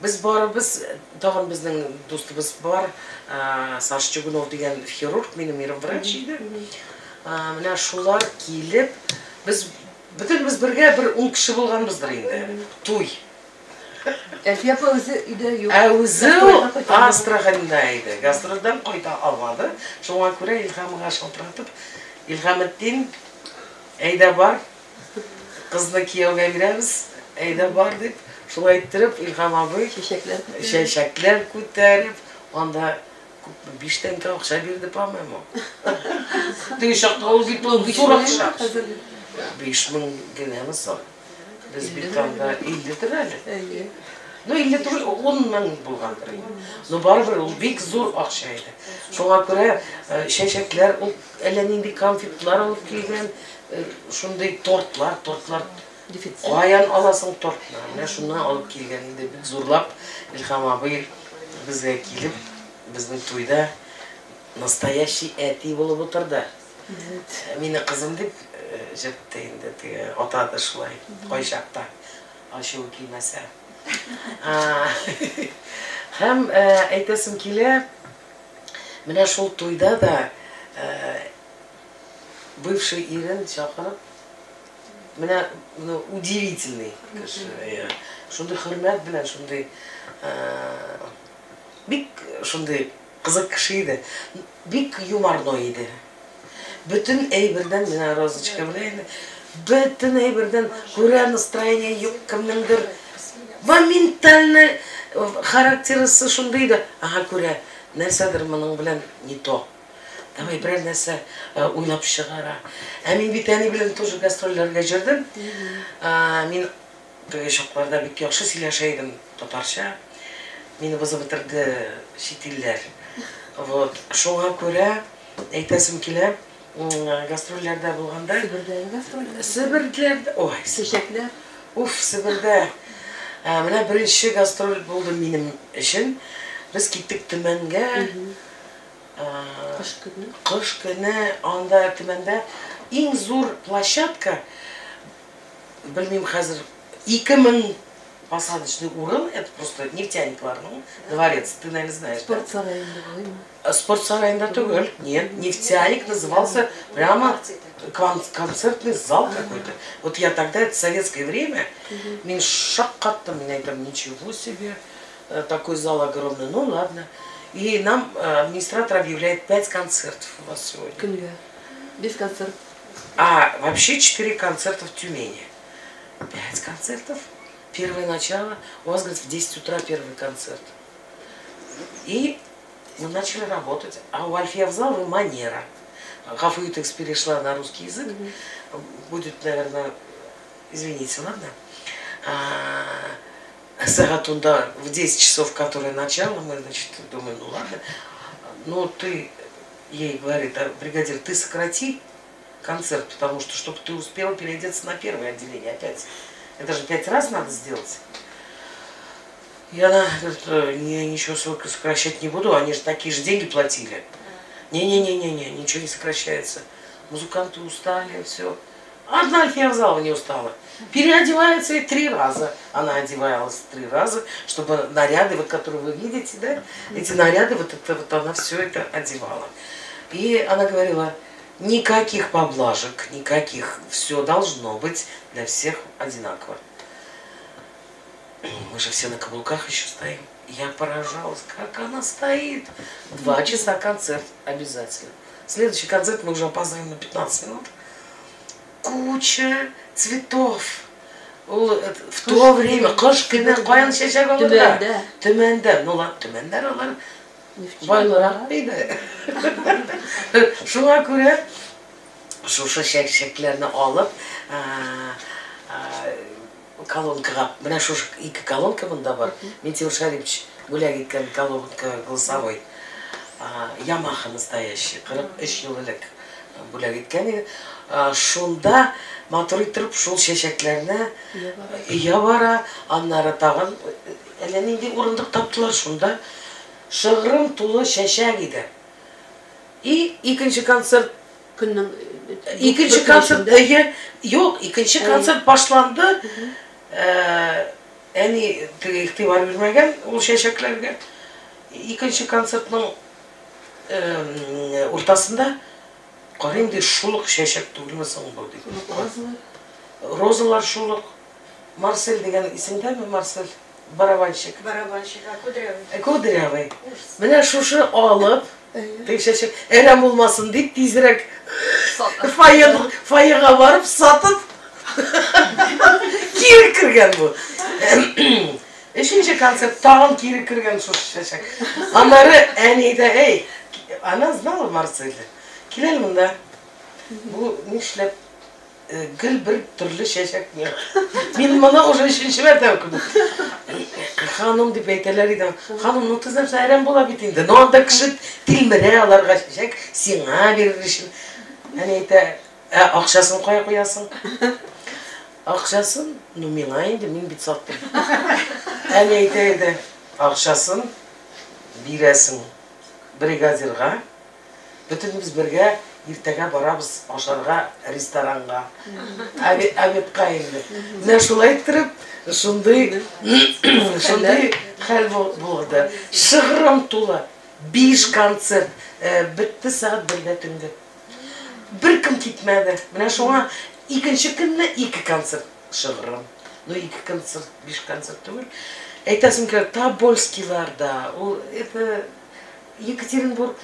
без барыбыз, тагын безнең дустыбыз бар, Саша Чугунов дигән хирург, минем ирем врач иде. Менә шулар килеп, без бөтенебез бергә бер 10 кеше булганбыздыр инде. Туй. Әлфия апа үзе өйдә юк. Ә үзе ул Астраханьда иде. Гастрольдән кайта алмады. Шуңа күрә Илһамга шалтыратып: "Илһаметдин, әйдә бар, кызны кияүгә бирәбез, әйдә бар", дип, шулай иттереп Илһам абый чәчәкләр күтәреп, чәчәкләр күтәреп, анда күпме, 5 тәңкә акча бирде, по-моему. Теге чакта ул бит зур акча. 5000 генәме соң? Без бит анда 50 дер әле. Әйе. Ну, 50 түгел, 10 мең булгандыр инде. Но барыбер ул бик зур акча иде. Шуңа күрә чәчәкләр, ул әллә нинди конфетлар алып килгән, шундый тортлар, тортлар. Каян аласың тортны? Менә шуннан алып килгән иде. Бик зурлап Илһам абый безгә килеп. Безнең туйда настоящий әти булып утырды. Мине кызым дип җыртты инде, теге атады шулай кайчакта, ачуы килмәсә. Һәм әйтәсем килә, менә шул туйда да бывший ирен чакырып, менә, ну, удивительный кеше. Шундый хөрмәт белән, шундый бик шундый кызык кеше иде. Бик юморной иде. Бөтен әйбердән, менә Розочка белә инде, бөтен әйбердән күрә, настроение юк кемнеңдер. Моментально характерысы шундый иде. Ага, күрә, нәрсәдер моның белән не то. Давай берәр нәрсә уйлап чыгара. Ә мин бит әни белән тоже гастрольләргә йөрдем. Мин теге чакларда бик яхшы сөйләшә идем татарча. Мине бозып бетерде чит илләр. Вот. Шуңа күрә әйтәсем килә, гастрольләрдә булганда. Себердәге гастрольләр. Себердләрдә, ой, Чәчәкләр. Уф, Себердә. Менә беренче гастроль булды минем өчен. Без киттек Төмәнгә. Кыш көне. Кыш көне анда Төмәндә иң зур площадка, белмим хәзер, 2000 посадочный урын, это просто нефтяникларның дворец, ты, наверное, знаешь, да? Спорт сараенда булаймы? Спорт сараенда түгел, нет, нефтяник назывался, прямо концертный зал какой-то. Вот я тогда, это советское время, мин шаккаттым, мин әйтәм, ничего себе, такой зал огромный, ну ладно. И нам администратор объявляет: 5 концертов у вас сегодня. Көнгә. Без концерт. А вообще 4 концерта в Тюмени. 5 концертов. Первое начало. У вас, говорит, в 10 утра первый концерт. И мы начали работать. А у Альфии Авзаловой манера. Гафу итегез, перешла на русский язык. Будет, наверное, извините, ладно? Сәгать унда, в 10 часов, которое начало, мы, значит, думаем, ну ладно. Ну, ты, ей говорит, бригадир, ты сократи концерт, потому что, чтобы ты успела переодеться на первое отделение опять. Это же 5 раз надо сделать. И она говорит: «Не, ничего сокращать не буду, они же такие же деньги платили. Не-не-не-не-не, ничего не сокращается». Музыканты устали, все. Одна Альфия Авзалова не устала. Переодевается и 3 раза. Она одевалась 3 раза, чтобы наряды, вот, которые вы видите, да, эти наряды, вот это вот она все это одевала. И она говорила, никаких поблажек, никаких, все должно быть для всех одинаково. Мы же все на каблуках еще стоим. Я поражалась, как она стоит. 2 часа концерт обязательно. Следующий концерт мы уже опаздываем на 15 минут. Куча цветов. В то время кыш көне каян чәчәк алырга? Төмәндә. Төмәндә. Ну ладно, Төмәндә алар байлырак иде. Шуңа күрә шушы чәчәкләрне алып, колонкага, менә шушы ике колонка монда бар. Минтимер Шарипович бүләк иткән колонка голосовой. Ямаха настоящий, 43 ел элек бүләк иткән иде. Шунда матур итеп шул чәчәкләрне өя бара, аннары тагын әллә нинди урындык таптылар шунда. Шыгрым тулы чәчәк иде. И икенче концерт Көннең икенче бер концерт, көнендә. Әйе, юк, икенче концерт башланды. Әни теге игътибар бирмәгән ул чәчәкләргә. Икенче концертның уртасында карыйм ди, шул ук чәчәк түгелме соң бу ди. Розалар. Розалар шул ук. Марсель дигән исемдәме Марсель? Барабанщик. Барабанщик, а кудрявый. Кудрявый. Ужас. Менә шушы алып, теге чәчәк әрәм булмасын дип тизрәк фойега барып сатып кире кергән бу. Өченче концерт тагын кире кергән шушы чәчәк. Аннары әни әйтә, эй, она знала Марселя. Кил әле монда. Бу нишләп гел бер төрле чәчәк миңа. Мин моны уже өченче мәртәбә күрдем. Ханым дип әйтәләр иде. Ханым, ну ты знаешь, әрәм була бит инде. Но анда кеше тилмерә аларга чәчәк сиңа бирер өчен. Әни әйтә, ә акчасын кая куясың? Акчасын, ну миңа инде, мин бит саттым. Әни әйтә иде, акчасын бирәсең. Бригадирга, бөтенебез бергә иртәгә барабыз ашарга ресторанга. Обедка инде. Менә шулай иттереп, шундый шундый хәл булды. Шыгрым тулы. 5 концерт. Бетте сәгать 1дә төнге. Беркем китмәде. Менә шуңа икенче көнне 2 концерт шыгрым. Ну, 2 концерт, 5 концерт түгел. Әйтәсем килә, Тобольскийларда, ул это Екатеринбург,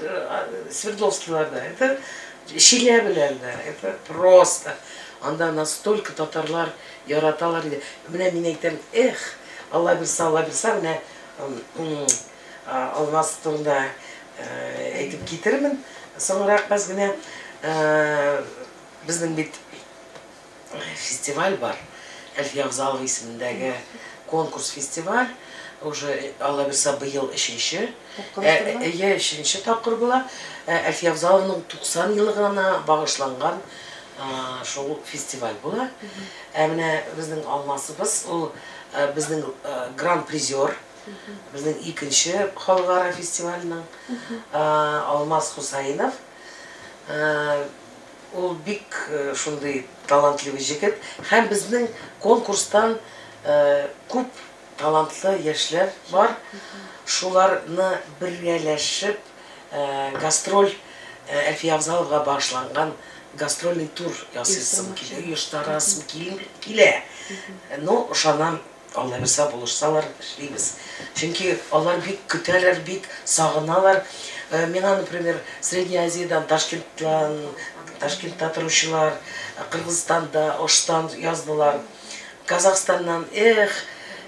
Свердловскийларда, это Чиләбеләрдә, это просто. Анда настолько татарлар яраталар иде. Менә мин әйтәм, эх, Алла бирсә, Алла бирсә, менә Алмаз турында әйтеп китермен. Соңрак без генә безнең бит фестиваль бар. Әлфия Авзалова исемендәге конкурс фестиваль. Уже Алла бирсә быел өченче. Әйе, өченче тапкыр була. Әлфия Авзалованың 90 еллыгына багышланган шул фестиваль була. Ә менә безнең Алмасыбыз, ул безнең гран-призер, безнең икенче халыкара фестивальнең Алмаз Хусаинов. Ул бик шундый талантливый җегет. Һәм безнең конкурстан күп талантлы яшьләр бар. Шуларны бергәләшеп гастроль Әлфия Авзаловага багышланган гастрольный тур ясыйсым килә, оештырасым килә. Ну, ышанам, Алла бирсә, булышсалар, эшлибез. Чөнки алар бик көтәләр, бик сагыналар. Миңа, например, Средняя Азиядан, Ташкенттан, Ташкентта торучылар, Кыргызстанда, Оштан яздылар. Казахстаннан, эх,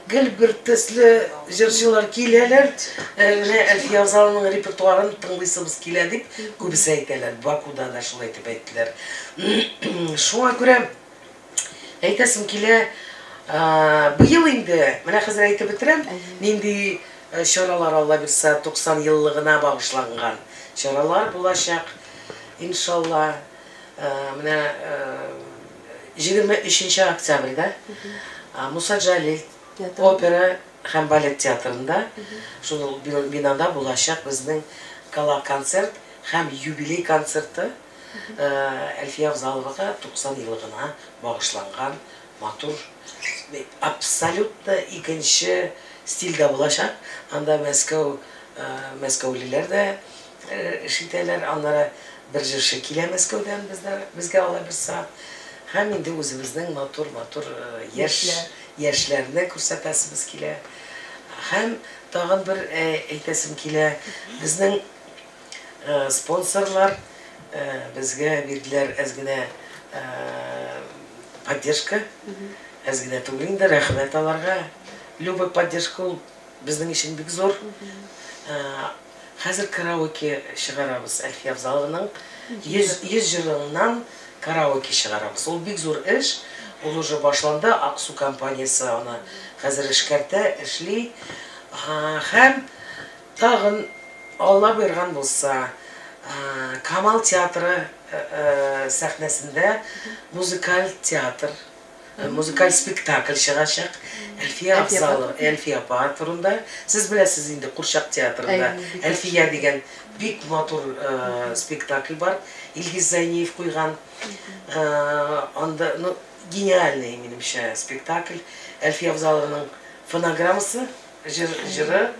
гел бер төсле җырчылар киләләр. Менә Әлфия Авзалованың репертуарын тыңлыйсыбыз килә дип күбесе әйтәләр. Бакуда да шулай дип әйттеләр. Шуңа күрә әйтәсем килә, быел инде, менә хәзер әйтеп бетерәм, нинди чаралар Алла бирсә 90 еллыгына багышланган чаралар булачак, иншалла. Менә 23 октябрьдә Муса Джалиль опера һәм балет театрында, шул бинада булачак безнең гала-концерт һәм юбилей концерты Әлфия Авзаловага 90 еллыгына багышланган матур, абсолютно икенче стильдә булачак. Анда Мәскәү, мәскәүлеләр дә эш итәләр. Аннары бер җырчы килә Мәскәүдән бездә, безгә алай булса. Һәм инде үзебезнең матур-матур яшь яшьләрне күрсәтәсебез килә. Һәм тагын бер әйтәсем килә, безнең спонсорлар безгә бирделәр әз генә поддержка. Әз генә түгел инде, рәхмәт аларга. Любой поддержка ул безнең өчен бик зур. Хәзер караоке чыгарабыз Әлфия Авзалованың 100 җырыннан караоке чыгарабыз. Ул бик зур эш. Ул уже башланды. Аксу компаниясе аны хәзер эшкәртә, эшли. Һәм тагын Алла боерган булса, Камал театры сәхнәсендә музыкаль театр, музыкаль спектакль чыгачак. Әлфия Авзалова, Әлфия апа турында. Сез беләсез инде, Курчак театрында Әлфия дигән бик матур спектакль бар. Илгиз Зайниев куйган. Анда, ну, гениальный, минемчә, спектакль. Әлфия Авзалованың фонограммасы, җыры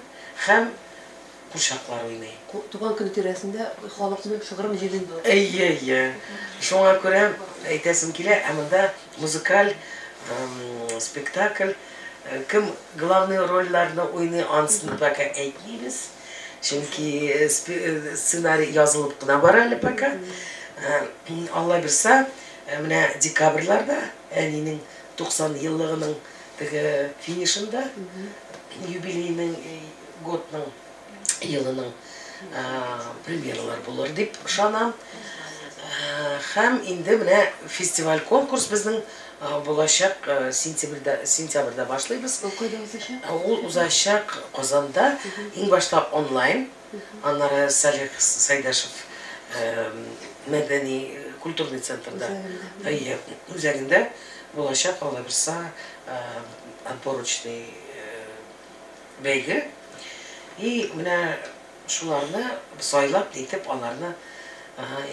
һәм курчаклар уйный. Туган көне тирәсендә халыкны шыгрым җыйды инде ул. Әйе, әйе. Шуңа күрә әйтәсем килә, ә монда музыкаль спектакль, кем главный рольләрне уйный, анысын пока әйтмибез. Чөнки сценарий язылып кына бара әле пока. Алла бирсә, менә декабрьләрдә әнинең 90 еллыгының теге финишында, юбилейның годның елының премьералар булыр дип ышанам. Һәм инде менә фестиваль конкурс безнең булачак сентябрьдә, сентябрьдә башлыйбыз. Ул кайда узачак? Ул узачак Казанда, иң башта онлайн, аннары Салих Сайдашев мәдәни культурный центрда, әйе, үзәгендә булачак, Алла бирса, отборочный бәйге. И менә Шуларны сайлап нитеп аларны,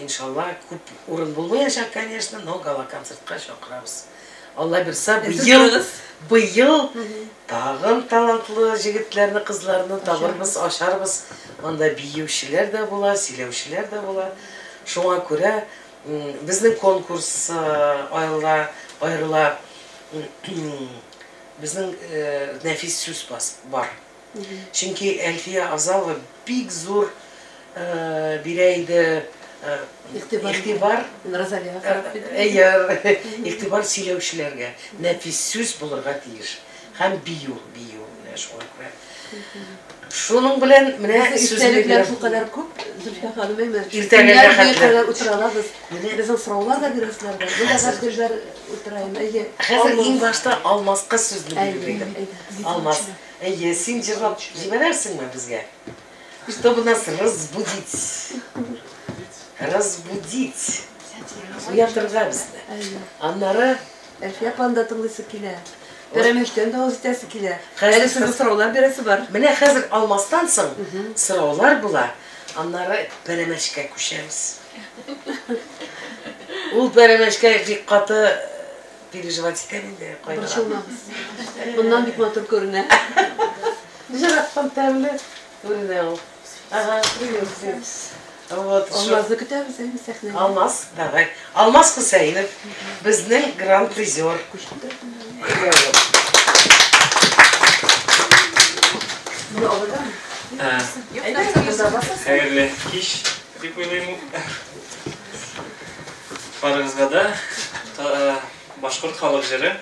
иншалла, күп урын булмаячак, конечно, но гала-концертка чакырабыз. Алла бирса, быел, быел тагын талантлы җегетләрне, кызларны табырбыз, ачарбыз. Анда биючеләр дә була, сөйләүчеләр дә була. Шуңа күрә безнең конкурс аерыла, аерыла. Безнең нәфис сүз бар. Чөнки Әлфия Авзалова бик зур бирә иде игътибар. Розалия карап иде. Әйе, игътибар сөйләүчеләргә. Нәфис сүз булырга тиеш. Һәм бию, бию менә шуңа күрә. Шуның белән менә сүзне бирәм. Шулкадәр күп, Зөлфия ханым, әйме? Иртәгә рәхәтләп. Кадәр утыра алабыз. Безнең сораулар да бирәселәр бар. Бу да сүзләр утыра инде. Әйе. Хәзер иң башта Алмаска сүзне бирер идем. Алмас. Әйе, син җырлап җибәрерсеңме безгә? Чтобы нас разбудить. Разбудить. Уятырга безне. Аннары Әлфия апаны да тыңлыйсы килә. Пәрәмәчтән дә авыз итәсе килә. Әле сезгә сораулар бирәсе бар. Менә хәзер Алмастан соң сораулар була. Аннары пәрәмәчкә күчәбез. Ул пәрәмәчкә бик каты переживать итәм инде, кайгырам. Борчылмагыз. Моннан бик матур күренә. Җырактан тәмле күренә ул. Ага, привет всем. Вот, Алмазны көтәбез әйме сәхнәгә. Алмаз, давай. Алмаз Хусаинов, безнең гран-призер. Моны алыргамы? Хәерле кич дип уйлыйм. Барыгызга да башкорт халык җыры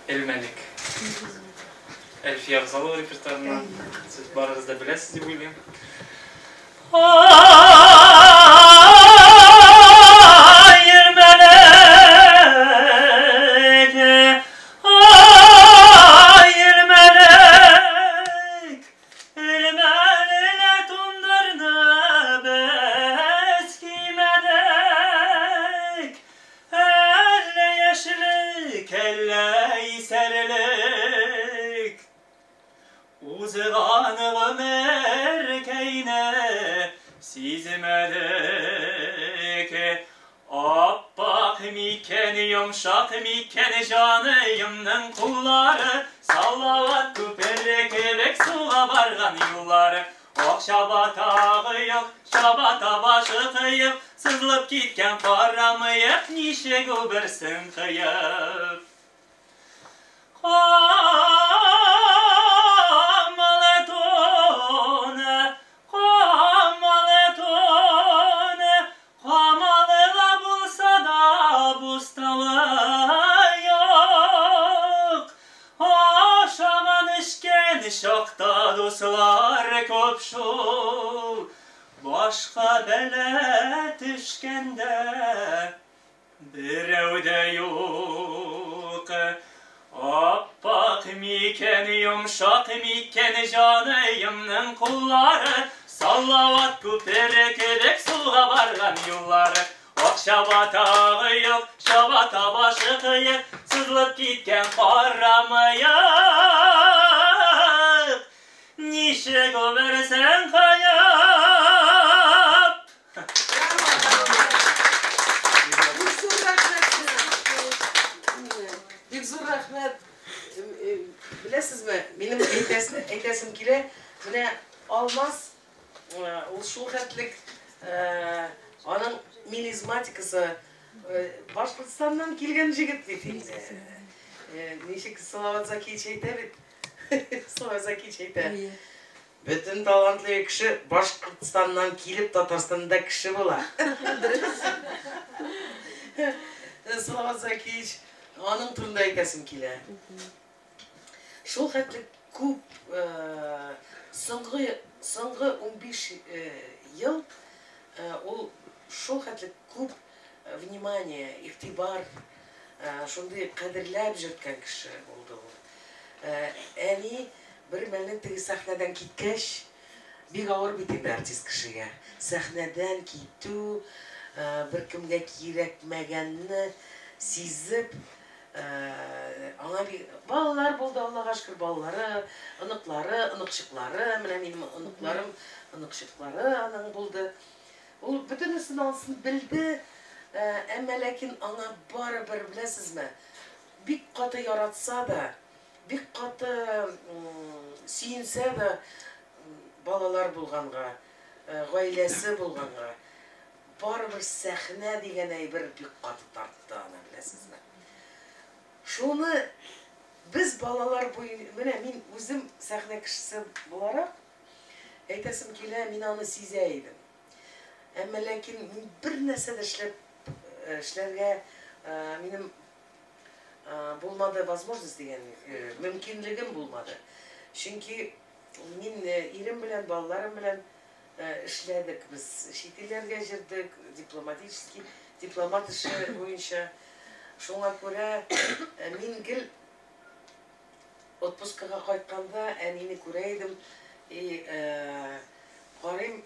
Элмәлек. Әлфия Авзалова репертуарыннан. Сез барыгыз да беләсез дип уйлыйм. Ай, Элмәлек, ай, Элмәлек, Элмәлелә туннарны без кимәдек. Әллә яшьлек, әллә исәрлек. Узган гомеркәйне сизмәдек. Аппак микән, йомшак микән җаныемның куллары, Салават күпере кебек суга барган юллары. Ак чабатагы юк, чабата башы кыек, сызылып киткән кара мыек, ничек ул берсен кыеп. Камалы тоны, камалы тоны, камалыла булса да буставы юк. Ашаган эчкән чакта дуслар күп шул, башка бәла төшкәндә берәү дә юк. Аппак микән, йомшак микән җаныемның куллары, Салават күпере кебек суга барган юллары. Ак чабатагы юк, чабата башы кыек, сызылып киткән кара мыек. Ничек гомерсең кыеп? Бик зур рәхмәт сезгә. Бик зур рәхмәт. Беләсезме, минем әйтәсем, әйтәсем килә, менә Алмаз ул шул хәтлек аның мелизматикасы Башкортстаннан килгән җегет бит инде. Ничек Салават Закиевич әйтә бит. Салават Закиевич әйтә. Бөтен талантлы кеше Башкортстаннан килеп Татарстанда кеше була. Салават Закиевич, аның турында әйтәсем килә. Шул хәтле күп соңгы соңгы 15 ел ул шул хәтле күп внимание, игътибар, шундый кадерләп йөрткән кеше булды ул. Әни бер мәлне теге сәхнәдән киткәч, бик авыр бит инде артист кешегә. Сәхнәдән китү, беркемгә кирәкмәгәнне сизеп, Аңа балалар булды, Аллага шөкер, балалары, оныклары, оныкчыклары, менә минем оныкларым, оныкчыклары аның булды. Ул бөтенесен алсын белде, әмма ләкин аңа барыбер, беләсезме, бик каты яратса да, бик каты сөенсә дә балалар булганга, гаиләсе булганга, барыбер сәхнә дигән әйбер бик каты тартты аны, беләсезме? Шуны без балалар буе, менә мин үзем сәхнә кешесе буларак, әйтәсем килә, мин аны сизә идем. Әмма ләкин мин бер нәрсә дә эшләргә минем булмады возможность дигән, мөмкинлегем булмады. Чөнки мин ирем белән, балаларым белән эшләдек. Без чит илләргә җырдык, дипломатический, дипломат эше буенча. Шуңа күрә мин гел отпускага кайтканда әнине күрә идем. И карыйм,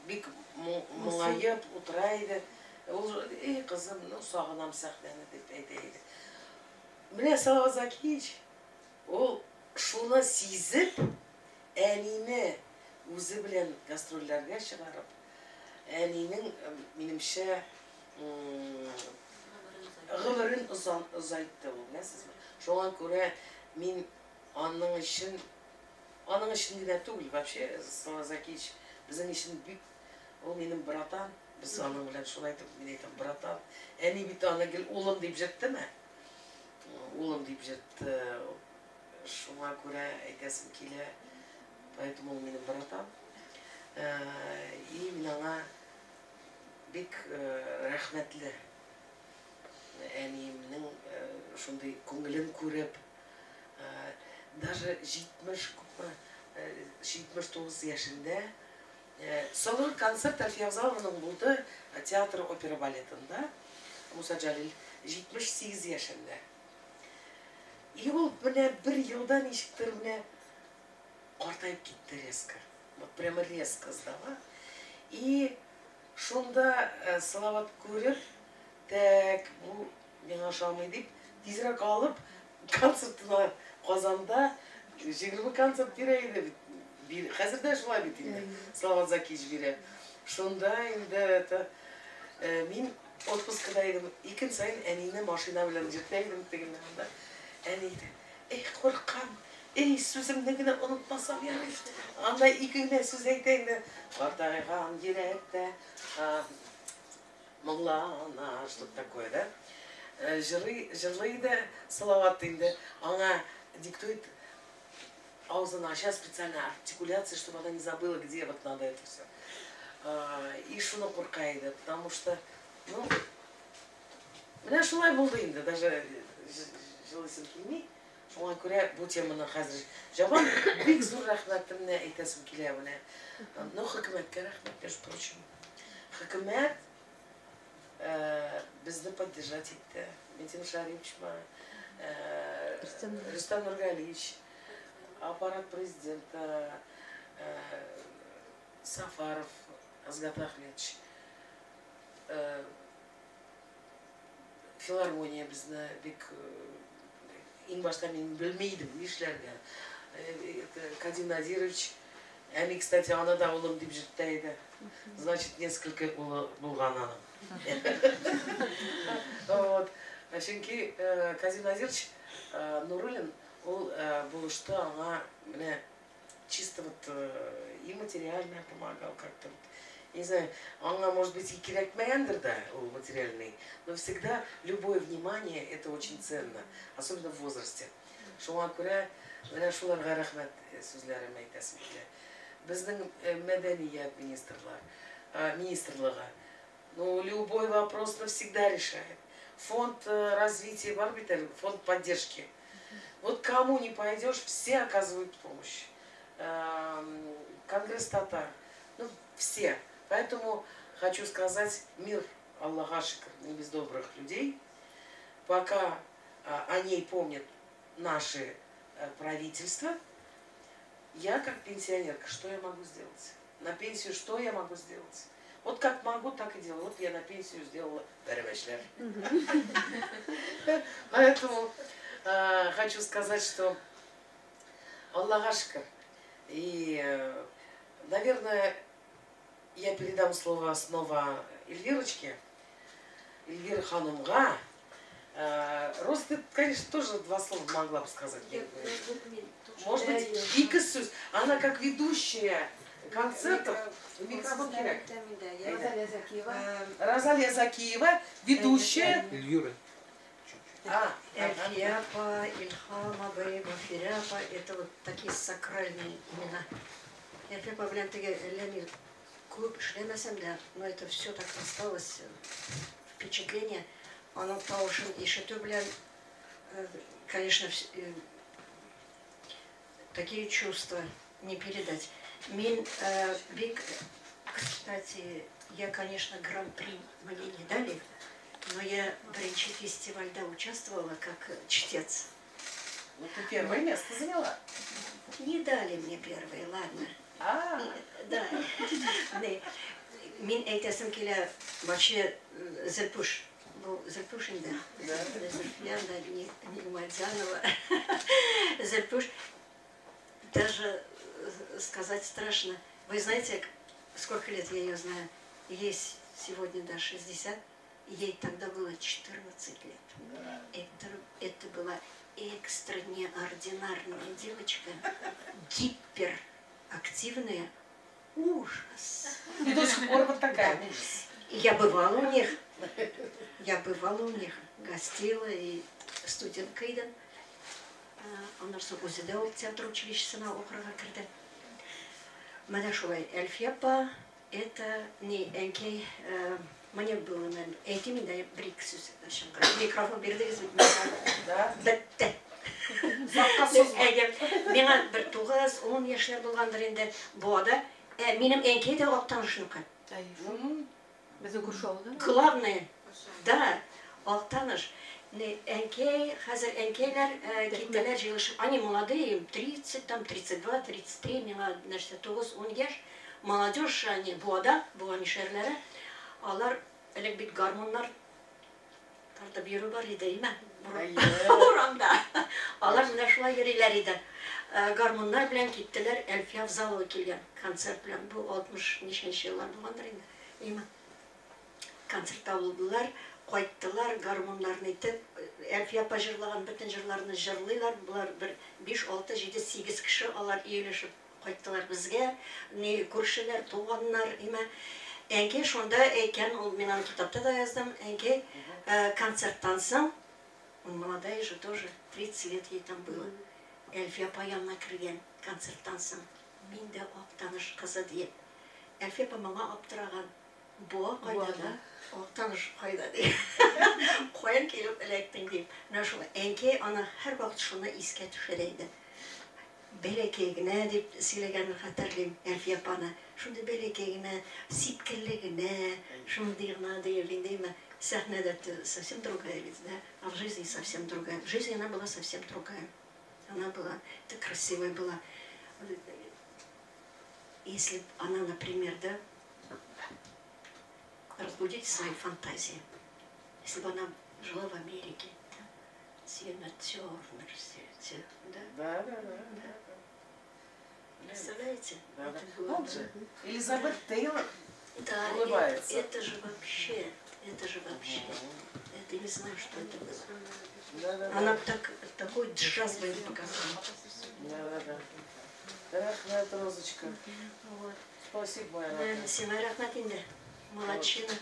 бик моңаеп утыра иде. Ул, эй, кызым, ну, сагынам сәхнәне, дип әйтә иде. Менә Салават Закиевич, ул шуны сизеп, әнине үзе белән гастрольләргә чыгарып, әнинең, минемчә, гомерен озайтты ул, беләсезме? Шуңа күрә мин аның өчен, аның өчен генә түгел, вообще Салават Закиевич безнең өчен бик, ул минем братан, без аның белән шулай итеп, мин әйтәм, братан. Әни бит аны гел улым дип җырттымы? Улым дип җыртты. Шуңа күрә әйтәсем килә, поэтому ул минем братан. И мин аңа бик рәхмәтле. Әниемнең шундый күңелен күреп, даже 70 күпме, 79 яшендә соңгы концерт Әлфия Авзалованың булды театр опера балетында, Муса Җәлил 78 яшендә. И ул менә бер елда ничектер менә картаеп китте резко. Вот прямо резко сдала. И шунда Салават күреп, так, бу миңа ошамый дип, тизрәк алып, концертына Казанда 20 концерт бирә иде бит. Хәзер дә шулай бит инде. Салават Закиевич бирә. Шунда инде это, мин отпускада идем. Икен саен әнине машина белән йөртә идем тегендә монда. Әни әйтә, эй, куркам, эй, сүземне генә онытмасам ярый. Анда ике генә сүз әйтә инде. Картайган йөрәктә, моңлана, что-то такое, да? Җырлый, җырлый да Салават инде. Аңа диктует, авызын ача специально артикуляция, чтобы она не забыла, где вот надо это все. И шуны курка иде, потому что, ну, менә шулай булды инде, даже җылыйсым килми. Шуңа күрә бу теманы хәзер жабам. Бик зур рәхмәтемне әйтәсем килә менә. Ну, хөкүмәткә рәхмәт, между прочим. Хөкүмәт безне поддержать итте. Минтимер Шариповичма, Рөстәм Нургалиевич, аппарат президента, Сафаров Асгат Ахметович, филармония безне бик иң башта мин белми идем нишләргә. Кадим Надирович, әни, кстати, аны да улым дип җыртта иде. Значит, несколько улы булган аның. Вот. Чөнки Кадим Надирович Нуруллин ул булышты аңа менә чисто вот и материально помогал как-то. Не знаю, аңа, может быть, и кирәкмәгәндер да, ул материальный, но всегда любое внимание это очень ценно, особенно в возрасте. Шуңа күрә менә шуларга рәхмәт сүзләрен әйтәсем килә. Безнең мәдәният министрлыгы, ну, любой вопрос навсегда решает. Фонд развития бар бит әле, фонд поддержки. Вот кому не пойдешь, все оказывают помощь. Конгресс татар, ну, все. Поэтому хочу сказать, мир Аллаха шөкер, не без добрых людей. Пока о ней помнят наши правительства, я как пенсионерка, что я могу сделать? На пенсию что я могу сделать? Вот как могу, так и делаю. Вот я на пенсию сделала пәрәмәчләр. Поэтому хочу сказать, что Аллага шөкер. И, наверное, я передам слово снова Эльвирочке. Эльвира ханымга. Роза, ты, конечно, тоже два слова могла бы сказать. Может быть, ике сүз. Она как ведущая концертов. Микрофон кирәк. Розалия Закиева. Розалия Закиева, ведущая. Эльвира. А, Әлфия апа, Илһам абый, Вафирә апа, это вот такие сакральные имена. Әлфия апа белән теге әллә ни күп эшләмәсәм дә, но это все так осталось, впечатление. Аның тавышын ишетү белән, конечно, такие чувства не передать. Мин бик, кстати, я, конечно, гран-при мне не дали, но я в беренче фестивальдә участвовала как чтец. Ну, ты первое место заняла. Не дали мне первое, ладно. А, Да. Не, мин әйтәсем килә, вообще Зелпуш. Бу Зелпуш инде. Да. Зульфия, да, не, Нигматзянова. Зелпуш. Даже сказать страшно. Вы знаете, сколько лет я ее знаю? Ей сегодня, да, 60. Ей тогда было 14 лет. Это была экстра неординарная девочка, гиперактивная, ужас. И до сих пор вот такая, ужас. И я бывала у них, я бывала у них, гостила и студентка идем. Аннан соң үзе дә ул театр училищесына укырга керде. Менә шулай, Әлфия апа, это не әнкәй, мне было, наверное, әйтим инде бер ике сүз. Микрофон бирдегез бит миңа. Да. Бетте. Озакка сузма. Әйе, миңа бер 9-10 яшьләр булгандыр инде Буада. Минем әнкәй дә Актанышныкы. Безнең күрше авылда. Главное, да, Актаныш. Не, әнкәй, хәзер әнкәйләр киттеләр җыелышып. Они молодые, им 30, там 32, 33, миңа нәрсә 9-10 яшь. Молодежь, они Буада, Буа мишәрләре. Алар элек бит гармуннар тартып йөрү бар иде, име? Әйе. Урамда. Алар менә шулай йөриләр иде. Гармуннар белән киттеләр, Әлфия Авзалова килгән концерт белән. Бу 60 ничәнче еллар булгандыр инде. Име? Концертта булдылар, кайттылар, гармуннарны итеп, Әлфия апа җырлаган бөтен җырларны җырлыйлар. Болар бер 5, 6, 7, 8 кеше алар иелешеп кайттылар безгә. Ни күршеләр, туганнар, име. Әнкәй шунда әйткән, ул мин аны китапта да яздым, әнкәй концерттан соң, он молодая же тоже, 30 лет ей там было. Әлфия апа янына кергән концерттан соң, мин дә Актаныш кызы диеп. Әлфия апа моңа аптыраган. Буа кайда да, Актаныш кайда дип. Каян килеп эләктең дип. Менә шул әнкәй аны һәрвакыт шуны искә төшерә иде. Бәләкәй генә дип сөйләгәнен хәтерлим Әлфия апаны. Шундый бәләкәй генә, сипкелле генә, шундый гына диеп инде. Сәхнәдә совсем другая ведь, да? А в жизни совсем другая. В жизни она была совсем другая. Она была, это красивая была. Если б она, например, да, разбудить свои фантазии. Если бы она жила в Америке, да, Тина Тернер, все эти, да? Да. Представляете? Да. Это было Он же Элизабет Тейлор Да, улыбается. это же вообще, это же вообще, это не знаю, что это было. Да. Она так, такой джаз бы им показала. Да. Рәхмәт, Розочка. Вот. Спасибо, моя родная. Сиңа рәхмәт инде. Молодчина.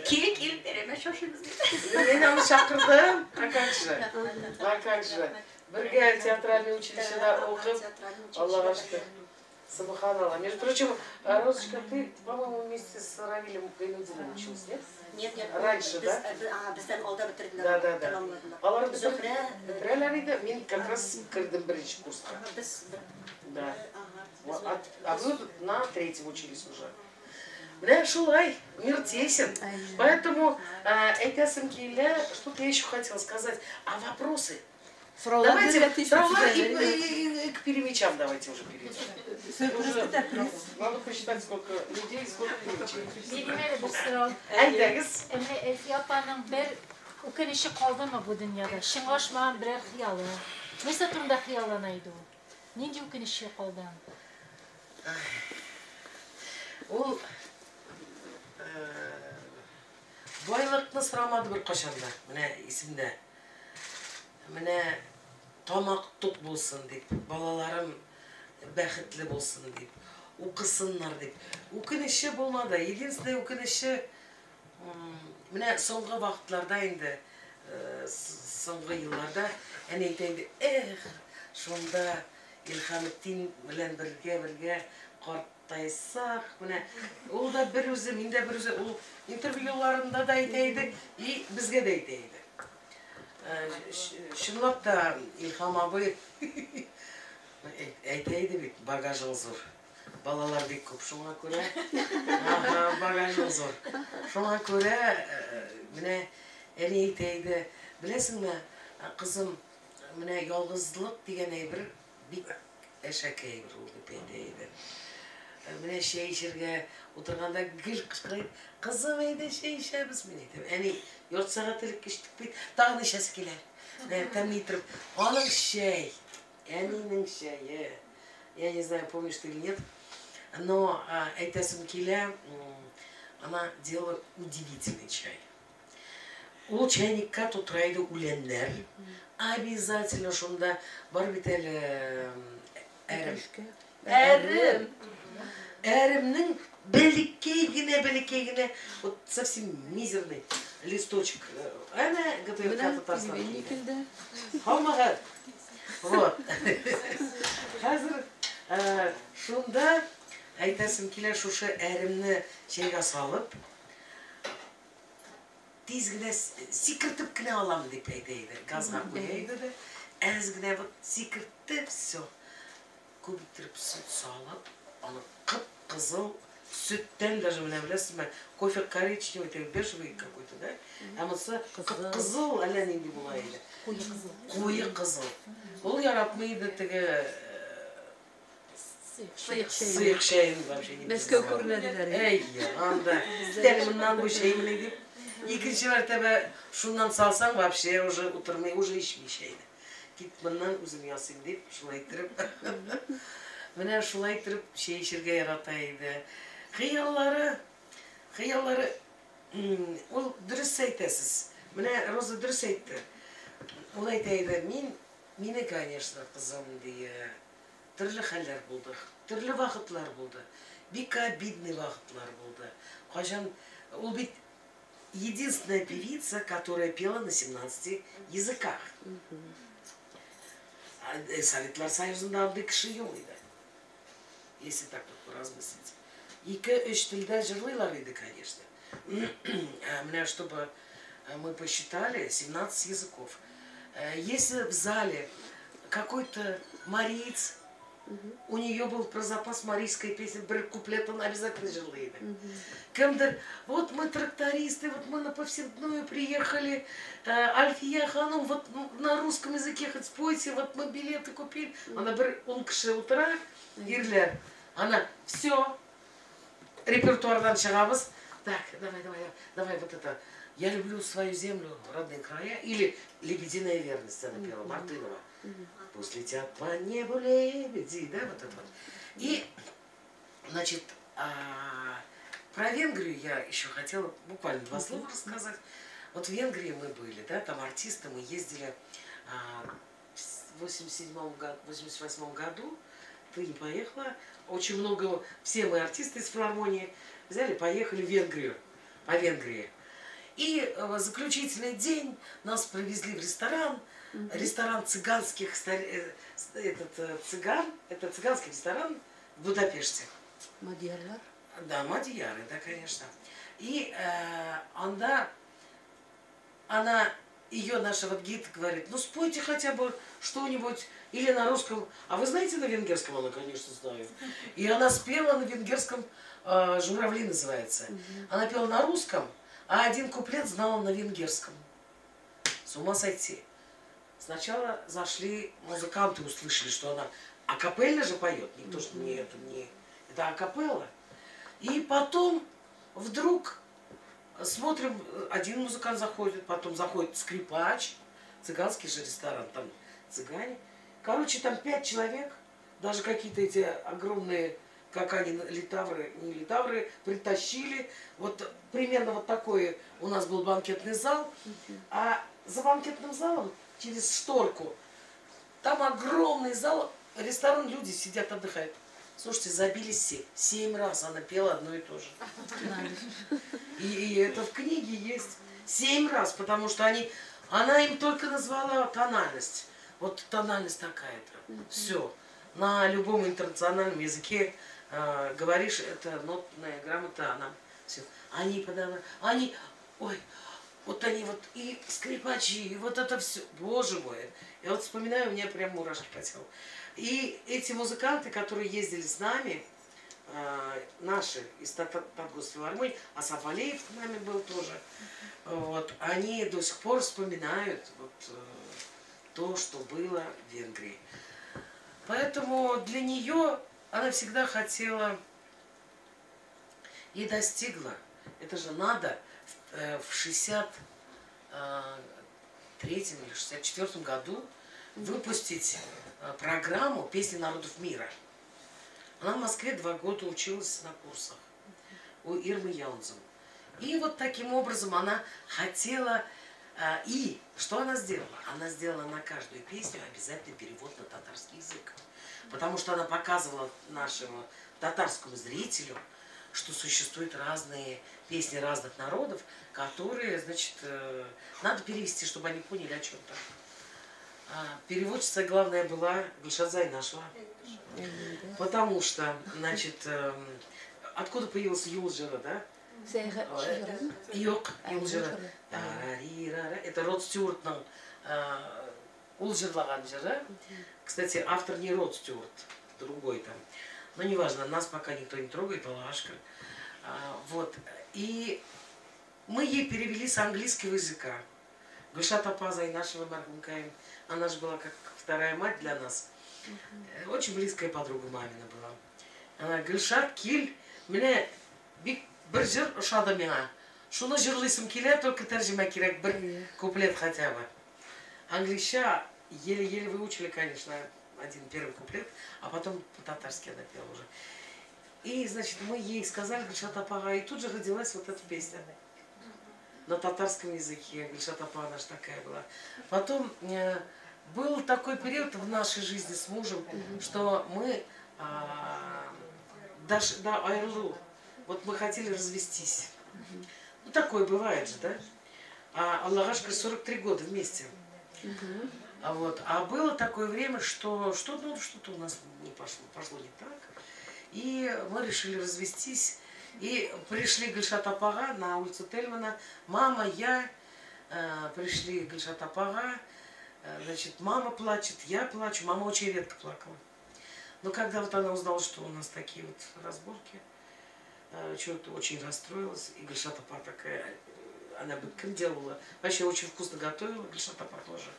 Кил, кил, пәрәмәч ашыйбыз дип. Мин аны чакырдым. А как же? А как же? Бергә театральный училищеда укып, Аллага шөкер. Субханалла. Между прочим, Розочка, ты, по-моему, вместе с Равилем Гайнутдиновым училась, нет? Нет, нет. Раньше, да? Бездән алда бетерделәр. Да. Тәмамладылар. Алар Зөһрә, бетерәләр иде. Мин как раз кердем беренче курска. Без Да. Ага. А вы на третьем учились уже. Менә шулай, мир тесен. Поэтому әйтәсем килә, что-то я еще хотела сказать. А вопросы? Давайте сораулар и к перемечам давайте уже перейдем. Надо посчитать, сколько людей, сколько перемечей. Бирим әле бер сорау. Әйдәгез. Менә Әлфия апаның бер үкенече калдымы бу дөньяда? Чынга ашмаган берәр хыялы. Нәрсә турында хыяллана иде ул? Нинди үкенече калды? Ул байлыкны сорамады беркайчан да, менә исемдә. Менә тамак тук булсын дип, балаларым бәхетле булсын дип, укысыннар дип. Үкенече булмады. Единственное үкенече менә соңгы вакытларда инде, соңгы елларда әни әйтә инде, эх, шунда Илһаметдин белән бергә-бергә картайсак, менә ул да бер үзе, мин дә бер үзе, ул интервьюларында да әйтә иде, и безгә дә әйтә иде. Чынлап та Илһам абый әйтә иде бит, багажың зур. Балалар бик күп, шуңа күрә. Ага, багажың зур. Шуңа күрә менә әни әйтә иде, беләсеңме, кызым, менә ялгызлык дигән әйбер бик әшәке әйбер ул дип әйтә иде. Менә чәй эчәргә утырганда гел кычкыра, кызым, әйдә чәй эчәбез, мин әйтәм. Әни, ярты сәгать элек эчтек бит, тагын эчәсе килә. Менә тәмле итеп, аның чәй, әнинең чәе. Я не знаю, помнишь ты или нет, но әйтәсем килә, она делала удивительный чай. Ул чайникка тутыра иде үләннәр. Обязательно шунда бар бит әле әрем. Әрем. Әремнең бәләкәй генә, бәләкәй генә, вот совсем мизерный листочек. Әнә ГТРК Татарстан. Һаумагыз. Вот. Хәзер шунда әйтәсем килә, шушы әремне чәйгә салып, тиз генә сикертеп кенә алам дип әйтә иде. Газга куя иде дә, әз генә вот сикертте, все. Күп иттереп сөт салып, аны кып-кызыл сөттән даже менә беләсезме, кофе коричневый, теге бежевый какой-то, да? Ә монысы кып-кызыл, әллә нинди була иде. Куе кызыл. Куе кызыл. Ул яратмый иде теге сыек чәен вообще не Мәскәү күренә диләр. Әй, анда. Китәле моннан бу чәй менә дип. Икенче мәртәбә шуннан салсаң, вообще уже утырмый, уже эчми чәйне. Кит моннан, үзем ясыйм дип, шулай иттереп. Менә шулай иттереп чәй эчәргә ярата иде. Хыяллары, хыяллары, ул дөрес әйтәсез. Менә Роза дөрес әйтте. Ул әйтә иде, мин, мине, конечно, кызым, дия, төрле хәлләр булды, төрле вакытлар булды. Бик обидный вакытлар булды. Кайчан ул бит единственная певица, которая пела на 17 языках. Советлар Союзында андый кеше юк иде. Если так вот поразмыслить. Ике-өч телдә җырлыйлар иде, конечно. Менә чтобы мы посчитали 17 языков. Если в зале какой-то мариец, у нее был про запас марийской песни, бер куплет он обязательно җырлый иде. Кемдер, вот мы трактористы, вот мы на повседную приехали, Альфия Ханум, вот на русском языке хоть спойте, вот мы билеты купили. Она бер ун кеше утыра, ирләр. Она, все, репертуардан чыгабыз. Так, давай, давай, давай вот это. Я люблю свою землю, родные края. Или Лебединая верность она пела, Мартынова. Пусть летят по небу лебеди, да, вот это вот. И, значит, про Венгрию я еще хотела буквально два слова рассказать. Вот в Венгрии мы были, да, там артисты, мы ездили в 88 году, ты не поехала, очень много, все мы артисты из филармонии взяли, поехали в Венгрию, по Венгрии. И заключительный день нас привезли в ресторан, ресторан цыганских, этот цыган, это цыганский ресторан в Будапеште. Мадьярлар? Да, мадьяры, да, конечно. И она, ее наша вот гид говорит, ну спойте хотя бы что-нибудь, или на русском. А вы знаете на венгерском? Она, конечно, знаю. И она спела на венгерском, «Журавли» называется. Она пела на русском, а один куплет знала на венгерском. С ума сойти. Сначала зашли музыканты, услышали, что она акапельно же поет, никто же не это не... Это акапелла. И потом вдруг смотрим, один музыкант заходит, потом заходит скрипач, цыганский же ресторан, там цыгане. Короче, там 5 человек, даже какие-то эти огромные, как они, литавры, не литавры, притащили. Вот примерно вот такой у нас был банкетный зал. А за банкетным залом через шторку, там огромный зал, ресторан, люди сидят, отдыхают. Слушайте, забились все. 7 раз она пела одно и то же. И это в книге есть. 7 раз, потому что она им только назвала тональность. Вот тональность такая-то. Все. На любом интернациональном языке говоришь, это нотная грамота, она все. Они подавали, они, ой, вот они вот и скрипачи, и вот это все. Боже мой. Я вот вспоминаю, у меня прям мурашки по телу. И эти музыканты, которые ездили с нами, наши из Татгосфилармонии, Асаф Алиев с нами был тоже, вот, они до сих пор вспоминают вот, то, что было в Венгрии. Поэтому для нее она всегда хотела и достигла. Это же надо в 63-м или 64-м году выпустить программу «Песни народов мира». Она в Москве 2 года училась на курсах у Ирмы Яунзен. И вот таким образом она хотела... И что она сделала? Она сделала на каждую песню обязательно перевод на татарский язык. Потому что она показывала нашему татарскому зрителю, что существуют разные песни разных народов, которые, значит, надо перевести, чтобы они поняли, о чем там. Переводчица главная была Гульшат Зайнашева. Потому что, значит, откуда появился Юл җыры, да? Юк, Юл җыры. Это Род Стюартның ул җырлаган җыры. Кстати, автор не Род Стюарт, другой там. Но неважно, нас пока никто не трогает, Аллаһка шөкер. Вот. И мы ей перевели с английского языка. Гульшат апа Зайнашева мәрхүмкәем, она же была как вторая мать для нас. Очень близкая подруга мамина была. Она, Гульшат, кил, менә бик бер җыр ошады миңа. Шуны җырлыйсым килә, только тәрҗемә кирәк, бер куплет хотя бы. Англича еле-еле выучили, конечно, один первый куплет, а потом по-татарски она пела уже. И, значит, мы ей сказали, Гульшат апага, и тут же родилась вот эта песня. На татарском языке. Гульшат апа, она же такая была. Потом был такой период в нашей жизни с мужем, что мы до аэролу, вот мы хотели развестись. Ну, такое бывает же, да? А Аллаһка шөкер 43 года вместе. А, вот. А было такое время, что что-то, ну, что-то у нас не пошло, пошло не так. И мы решили развестись. И пришли Гульшат апага на улицу Тельмана. Мама, я, пришли Гульшат апага. Значит, мама плачет, я плачу. Мама очень редко плакала. Но когда вот она узнала, что у нас такие вот разборки, что-то очень расстроилась. И Гульшат апа такая, она бы кем делала. Вообще очень вкусно готовила, Гульшат апа тоже.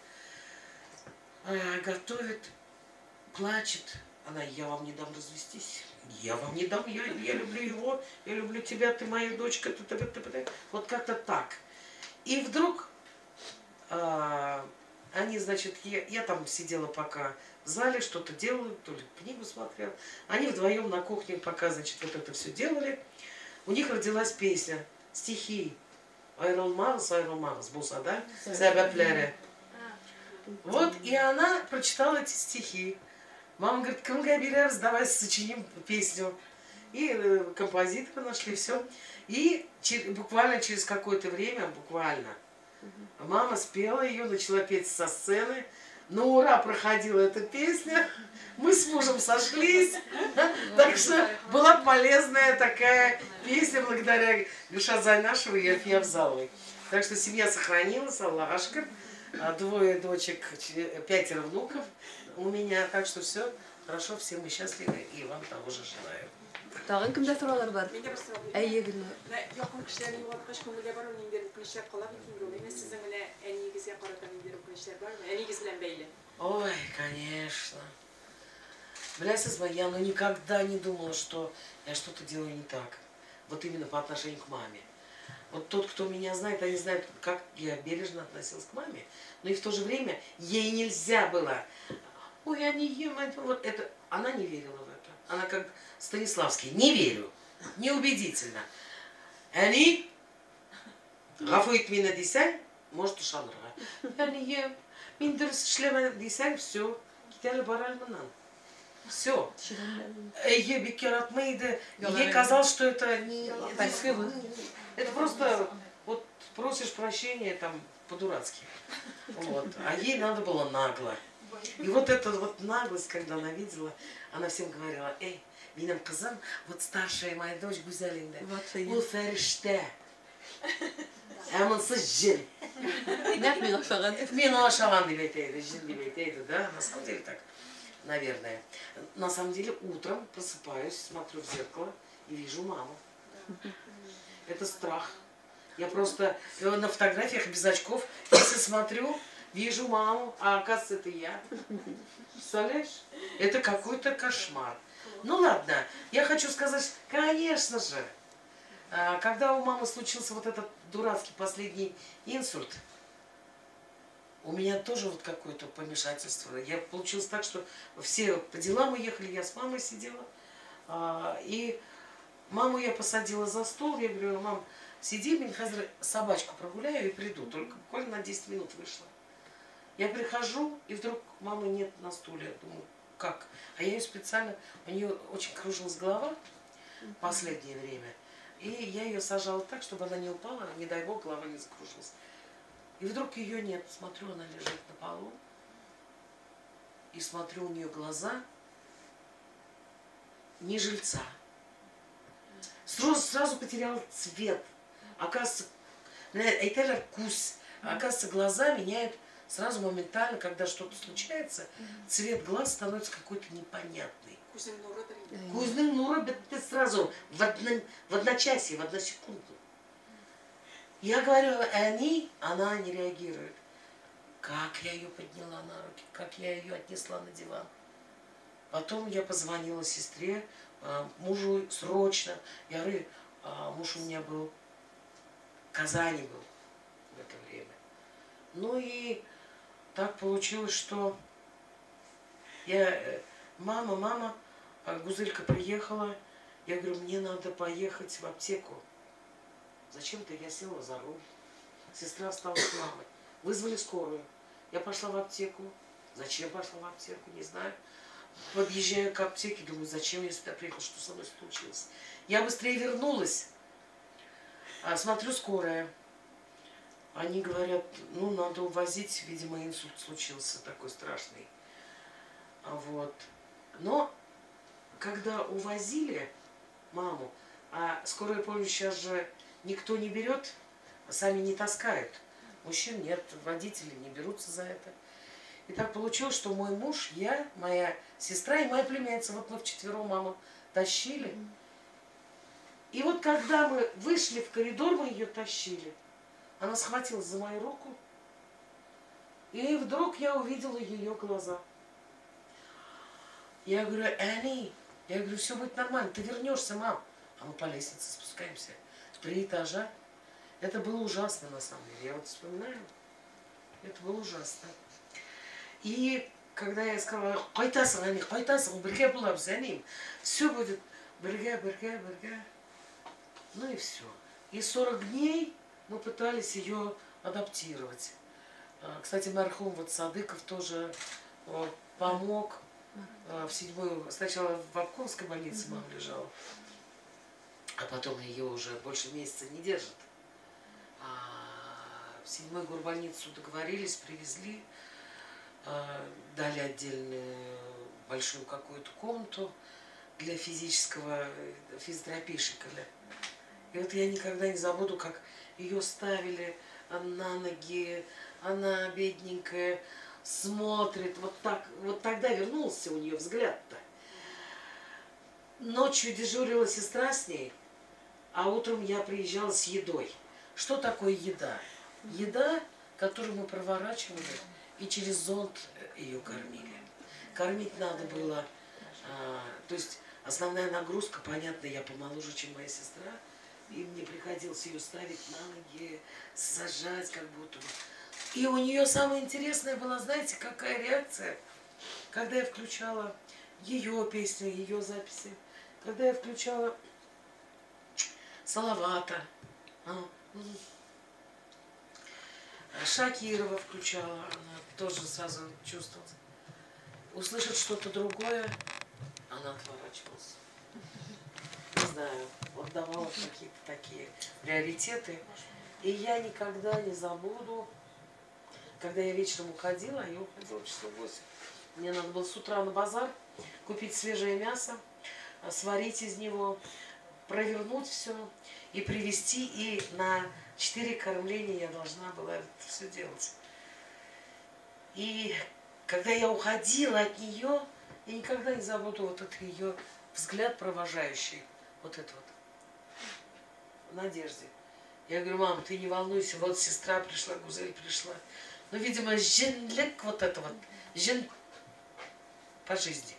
Готовит, плачет. Она, я вам не дам развестись. Я вам не дам, я люблю его, я люблю тебя, ты моя дочка. Ты, ты, ты, ты. Вот как-то так. И вдруг они, значит, я там сидела пока в зале, что-то делала, то ли книгу смотрела. Они вдвоем на кухне пока, значит, вот это все делали. У них родилась песня, стихи. Аерылмагыз, аерылмагыз, булса да, сәбәпләре. Вот, и она прочитала эти стихи. Мама говорит, кемгә бирәбез, давай сочиним песню. И композитора нашли, все. И буквально через какое-то время, буквально, мама спела ее, начала петь со сцены. На ура проходила эта песня. Мы с мужем сошлись. Так что была полезная такая песня благодаря Гульшат Зайнашевой и Альфии Абзаловой. Так что семья сохранилась, Аллаһка шөкер. 2 дочек, 5 внуков у меня. Так что все хорошо, все мы счастливы и вам того же желаю. Тагын кемдә сораулар бар? Миндә бер сорау. Әйе, Гөлнур. Менә якын кешеләрне югалткач күңелгә бару ниндидер үкенечләр кала бит инде ул. Менә сезнең менә әниегезгә карата ниндидер үкенечләр бармы? Әниегез белән бәйле. Ой, конечно. Беләсезме, я ну никогда не думала, что я что-то делаю не так. Вот именно по отношению к маме. Вот тот, кто меня знает, они знают, как я бережно относилась к маме. Но и в то же время ей нельзя было. Ой, я не ем это. Вот это. Она не верила в это. Она как Станиславский. Не верю. Неубедительно. Әни, гафу ит мине дисәң, может ышанырга. Әнием, мин дөрес эшләмәдем дисәң, все, кит әле, бар әле моннан. Все. Әйе, бик яратмый иде. Ей казалось, что это не... Это просто вот просишь прощения там по-дурацки. Вот. А ей надо было нагло. И вот эта вот наглость, когда она видела, она всем говорила: эй, минем кызым, вот старшая моя дочь Гүзәл инде, ул фәрештә. Ә монысы җен. Нәкъ мин ашаган. Мин ашаган дип әйтә иде, җен дип әйтә иде, да, на самом деле так, наверное. На самом деле утром просыпаюсь, смотрю в зеркало и вижу маму. Это страх. Я просто на фотографиях без очков, если смотрю, вижу маму, а оказывается, это я. Представляешь? Это какой-то кошмар. Ну ладно, я хочу сказать, конечно же, когда у мамы случился вот этот дурацкий последний инсульт, у меня тоже вот какое-то помешательство. Я получилось так, что все по делам уехали, я с мамой сидела. И маму я посадила за стол, я говорю: мам, сиди, мин хәзер собачку прогуляю и приду. Только буквально на 10 минут вышла. Я прихожу, и вдруг мамы нет на стуле. Думаю, как? А я ее специально... У нее очень кружилась голова в последнее время. И я ее сажала так, чтобы она не упала, не дай бог, голова не закружилась. И вдруг ее нет. Смотрю, она лежит на полу. И смотрю, у нее глаза не жильца. Сразу потерял цвет. Оказывается, әйтәләр күз. Оказывается, глаза меняют сразу моментально, когда что-то случается, цвет глаз становится какой-то непонятный. Күзнең нуры бетте сразу, в одночасье, в одну секунду. Я говорю, әни, она не реагирует. Как я ее подняла на руки, как я ее отнесла на диван. Потом я позвонила сестре, мужу срочно. Я говорю, муж у меня был, в Казани был в это время. Ну и так получилось, что я, мама, мама, Гузелька приехала. Я говорю, мне надо поехать в аптеку. Зачем-то я села за руль. Сестра осталась с мамой. Вызвали скорую. Я пошла в аптеку. Зачем пошла в аптеку, не знаю. Подъезжаю к аптеке, думаю, зачем я сюда приехала, что со мной случилось. Я быстрее вернулась. Смотрю, скорая. Они говорят, ну, надо увозить, видимо, инсульт случился такой страшный. Вот. Но когда увозили маму, а скорую помощь сейчас же никто не берет, сами не таскают. Мужчин нет, водители не берутся за это. И так получилось, что мой муж, я, моя сестра и моя племянница, вот мы вчетвером маму тащили. И вот когда мы вышли в коридор, мы ее тащили. Она схватилась за мою руку, и вдруг я увидела ее глаза. Я говорю, әни, я говорю, все будет нормально, ты вернешься, мам. А мы по лестнице спускаемся. 3 этажа. Это было ужасно, на самом деле. Я вот вспоминаю, это было ужасно. И когда я сказала, кайтасың, әни, кайтасың, бергә булабыз, әнием, все будет бергә, бергә, бергә. Ну и все. И 40 дней мы пытались ее адаптировать. Кстати, мәрхүм вот Садыков тоже помог. В седьмую, сначала в Обкомской больнице мама лежала, а потом ее уже больше месяца не держат. В седьмую горбольницу договорились, привезли, дали отдельную большую какую-то комнату для физического, физиотерапии шикали. И вот я никогда не забуду, как ее ставили на ноги, она бедненькая, смотрит, вот так, вот тогда вернулся у нее взгляд-то. Ночью дежурила сестра с ней, а утром я приезжала с едой. Что такое еда? Еда, которую мы проворачивали и через зонд ее кормили. Кормить надо было, то есть основная нагрузка, понятно, я помоложе, чем моя сестра, и мне приходилось ее ставить на ноги, сажать как будто бы. И у нее самое интересное было, знаете, какая реакция, когда я включала ее песню, ее записи, когда я включала Салавата, Шакирова включала, она тоже сразу чувствовала. Услышит что-то другое, она отворачивалась. Не знаю, отдавала какие-то такие приоритеты. И я никогда не забуду, когда я вечером уходила, я уходила часов 8. Мне надо было с утра на базар купить свежее мясо, сварить из него, провернуть все и привезти. И на 4 кормления я должна была это все делать. И когда я уходила от нее, я никогда не забуду вот этот ее взгляд провожающий, вот это вот, в надежде. Я говорю: мам, ты не волнуйся, вот сестра пришла, Гузель пришла. Ну, видимо, җенлек вот это вот, җен по жизни.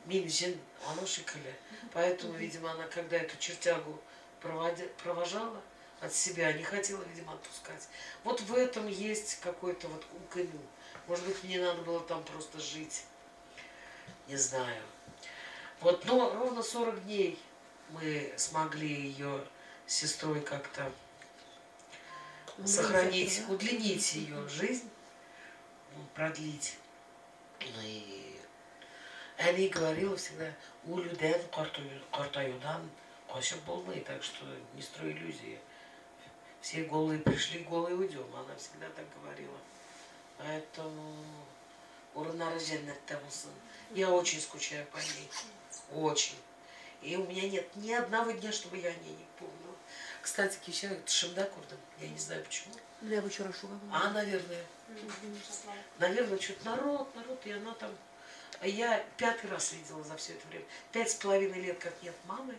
Мин җен, оно шикелле. Поэтому, видимо, она, когда эту чертягу провожала от себя, не хотела, видимо, отпускать. Вот в этом есть какой-то вот үкенү. Может быть, мне надо было там просто жить. Не знаю. Вот, но ровно 40 дней мы смогли ее с сестрой как-то сохранить, удлинить ее жизнь, продлить. И әни говорила всегда: үлүдән, картаюдан качып булмый, так что не строй иллюзии. Все голые пришли, голые уйдем. Она всегда так говорила. Поэтому урыннары җәннәттә булсын. Я очень скучаю по ней. Очень. И у меня нет ни одного дня, чтобы я о ней не помнила. Кстати, кичә төшемдә күрдем. Я не знаю почему. Менә бу очрашуга. А, наверное. Наверное, что-то народ, народ, и она там. А я 5-й раз видела за все это время. 5,5 лет, как нет мамы,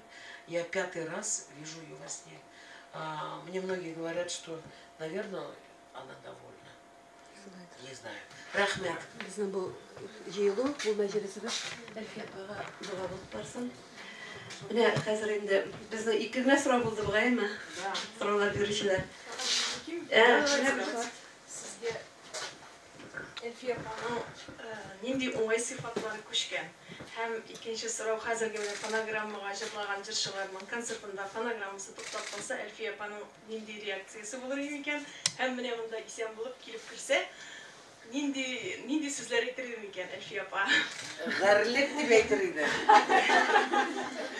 я 5-й раз вижу ее во сне. Мне многие говорят, что, наверное, она довольна. Не знаю. Рәхмәт. Безнең бу җыелу, бу мәҗлесебез Әлфия апага дога булып барсын. Менә хәзер инде безнең ике генә сорау булды бугаймы? Сораулар бирүчеләр. Сезгә Әлфия апаның нинди уңай сыйфатлары күчкән? Һәм икенче сорау: хәзерге менә фонограммага җырлаган җырчыларның концертында фонограммасы туктап калса, Әлфия апаның нинди реакциясе булыр икән? Һәм менә монда исән булып килеп керсә, нинди нинди сүзләр әйтер иде микән Әлфия апа? Гарьлек дип әйтер иде.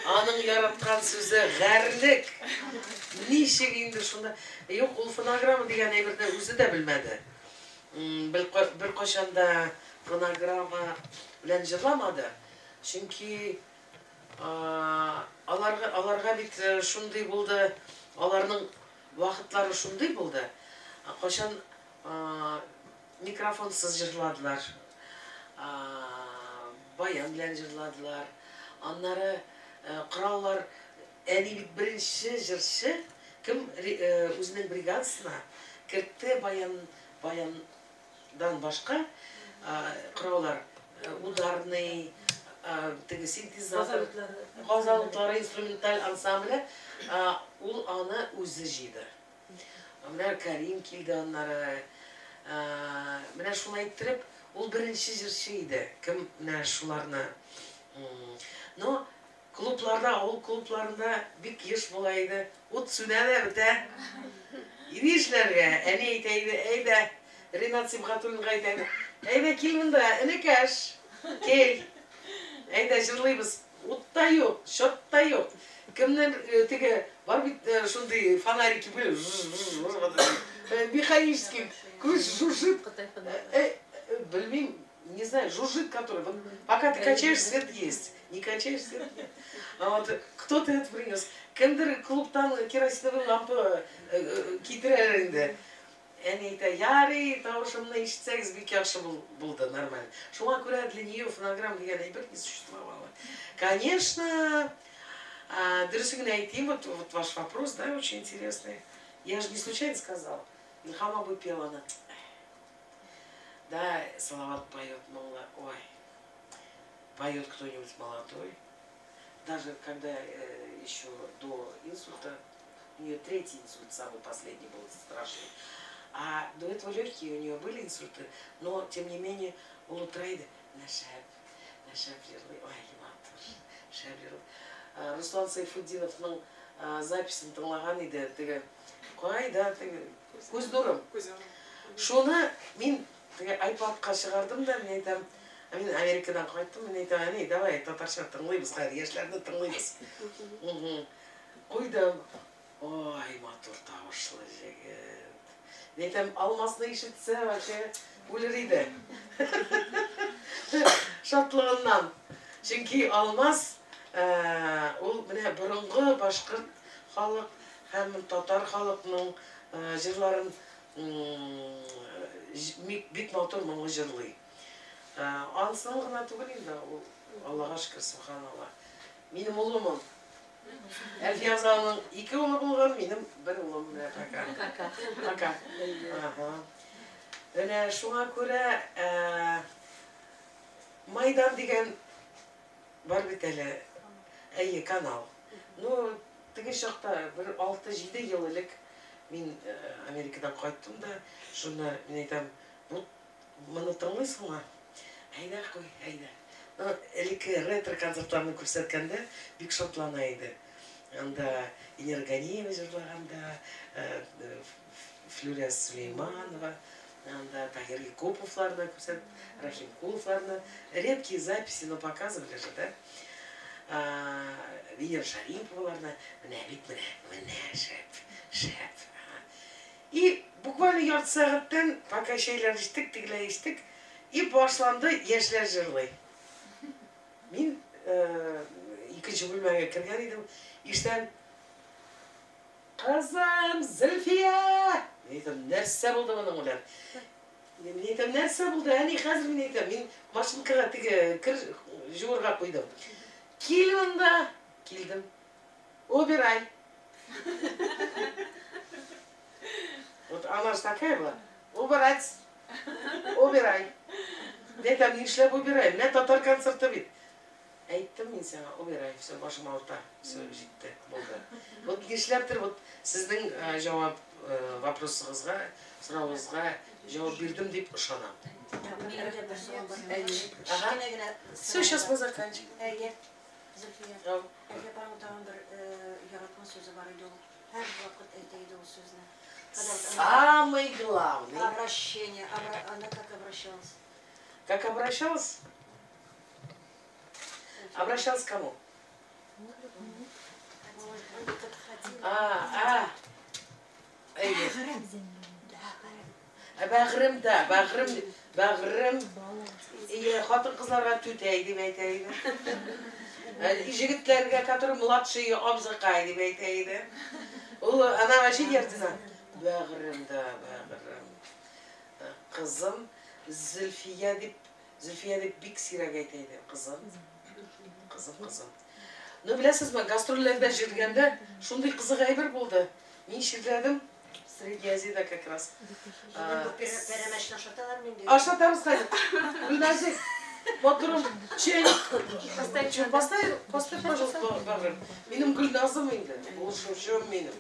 Аның яраткан сүзе гарьлек. Ничек инде шунда? Юк, ул фонограмма дигән әйберне үзе дә белмәде. Бер кайчан да фонограмма белән җырламады. Чөнки аларга бит шундый булды, аларның вакытлары шундый булды. Кайчан микрофонсыз җырладылар, баян белән җырладылар. Аннары кораллар, әни бит беренче җырчы, кем үзенең бригадасына кертте баян, баяндан башка кораллар, ударный, теге синтезатор, Казан утлары инструменталь ансамбле, ул аны үзе җыйды. Менә Карим килде аннары. Менә шулай иттереп, ул беренче җырчы иде. Кем менә шуларны. Но клубларда, авыл клубларында бик еш була иде. Ут сүнә дә бетә. Ни эшләргә? Әни әйтә иде: әйдә, Ринат Сибгатуллинга әйтә иде. Әйдә, кил монда, энекәш, кил. Әйдә, җырлыйбыз. Ут та юк, счет та юк. Кемнәр теге бар бит шундый фонарики были, механический, күз жужжит. Белмим, не знаю, жужжит который. Вот пока ты качаешь, свет есть. Не качаешь, свет нет. А вот кто-то это принес. Кемдер клубтан керосиновый лампа китерә инде. Әни әйтә, ярый, тавышымны ишетсәгез бик яхшы булды, нормально. Шуңа күрә для нее фонограмм дигән әйбер не существовало. Конечно, дөресен генә әйтим, вот ваш вопрос, да, очень интересный. Я же не случайно сказала. Илһам абый пел она. Да, Салават поет, мол, ой, поет кто-нибудь молодой. Даже когда еще до инсульта, у нее третий инсульт, самый последний был страшный. А до этого легкие у нее были инсульты, но тем не менее ул утыра иде, менә шәп җырлый, ой, матур, шәп җырлый. Руслан Сайфутдиновның записен тыңлаган иде, теге, кайда, теге, Күз нурым. Шуны мин теге iPadка чыгардым да, мин әйтәм, мин Америкадан кайттым, мин әйтәм, әни, давай татарча тыңлыйбыз, хәзер яшьләрне тыңлыйбыз. Куйдым. Ой, матур тавышлы җегет. Мин әйтәм, Алмасны ишетсә, вообще үлер иде. Шатлыгыннан. Чөнки Алмас ул менә борынгы башкорт халык һәм татар халыкның җырларын бик матур моңлы җырлый. Анысын гына түгел инде, ул Аллага шөкер, субханалла. Минем улым ул. Әлфия Авзалованың ике улы булган, минем бер улым менә пока. Пока. Ага. Менә шуңа күрә Майдан дигән бар бит әле, әйе, канал. Ну, теге чакта бер 6-7 ел элек мин Америкадан кайттым да, шуны мин әйтәм, бу моны тыңлыйсыңмы? Әйдә куй, әйдә. Ну, элекке ретро концертларны күрсәткәндә бик шатлана иде. Анда Венера Ганиева җырлаганда, Флюрә Сулейманова, анда Таһир Якуповларны күрсәт, Рахим Куловларны. Редкие записи, но показывали же, да? Венера Шариповаларны. Менә бит, менә, менә шәп, шәп. И буквально ярты сәгатьтән, пока чәйләр эчтек, тегеләй эчтек, и башланды яшьләр җырлый. Мин икенче бүлмәгә кергән идем, ишетәм, кызым Зөлфия! Мин әйтәм, нәрсә булды моның белән? Мин әйтәм, нәрсә булды? Әни, хәзер мин әйтәм, мин машинкага теге кер җуырга куйдым. Кил монда! Килдем. Убирай! Вот она же такая была. Убирать! Убирай! Мин әйтәм, нишләп убирай? Менә татар концерты бит. Әйттем мин сиңа, убирай, все, башым авырта, все, җитте, булды. Вот нишләптер, вот сезнең җавап вопросыгызга, соравыгызга җавап бирдем дип ышанам. Ага. Все, сейчас мы заканчиваем. Әйе, Зөлфия. Әлфия апаның тагын бер яраткан сүзе бар иде ул. Һәрвакыт әйтә иде ул сүзне. Самый главный. Обращение. Она как обращалась? Как обращалась? Обращалась к кому? А, әйе. Бәгърем дә, бәгърем, бәгърем. Ие, хатын-кызларга түтәй дип әйтә иде. Җегетләргә, который младший, абзыкай дип әйтә иде. Ул она вообще нервная. Бәгърем дә, бәгърем. Кызым Зөлфия дип, Зөлфия дип бик сирәк әйтә иде. Кызым. Кызым, кызым. Ну, беләсезме, гастрольләрдә йөргәндә шундый кызык әйбер булды. Мин чирләдем, Средняя Азияда как раз. Пәрәмәчне ашаталар инде. Ашатабыз хәзер. Гөлназик, матурым, чәйник. Поставь, поставь, пожалуйста, бәгърем. Минем Гөлназым инде. Ул шушым минем.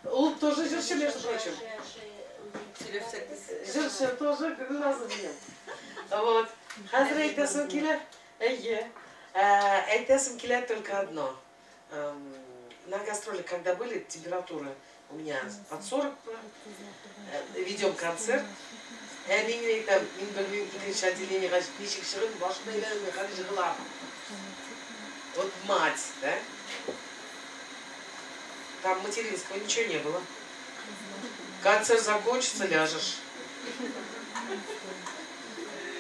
Ул тоже җырчы, между прочим. Җырчы тоже Гөлназым минем. Вот. Хәзер әйтәсем килә. Әйе. Әйтәсем килә только одно. На гастролях, когда были, температура у меня под 40 была. Ведем концерт. Мин әйтәм, мин белмим, икенче отделениега ничек чыгып, башым әйләнеп, мин хәзер җыгылам. Вот мать, да? Там материнского ничего не было. Концерт закончится, ляжешь.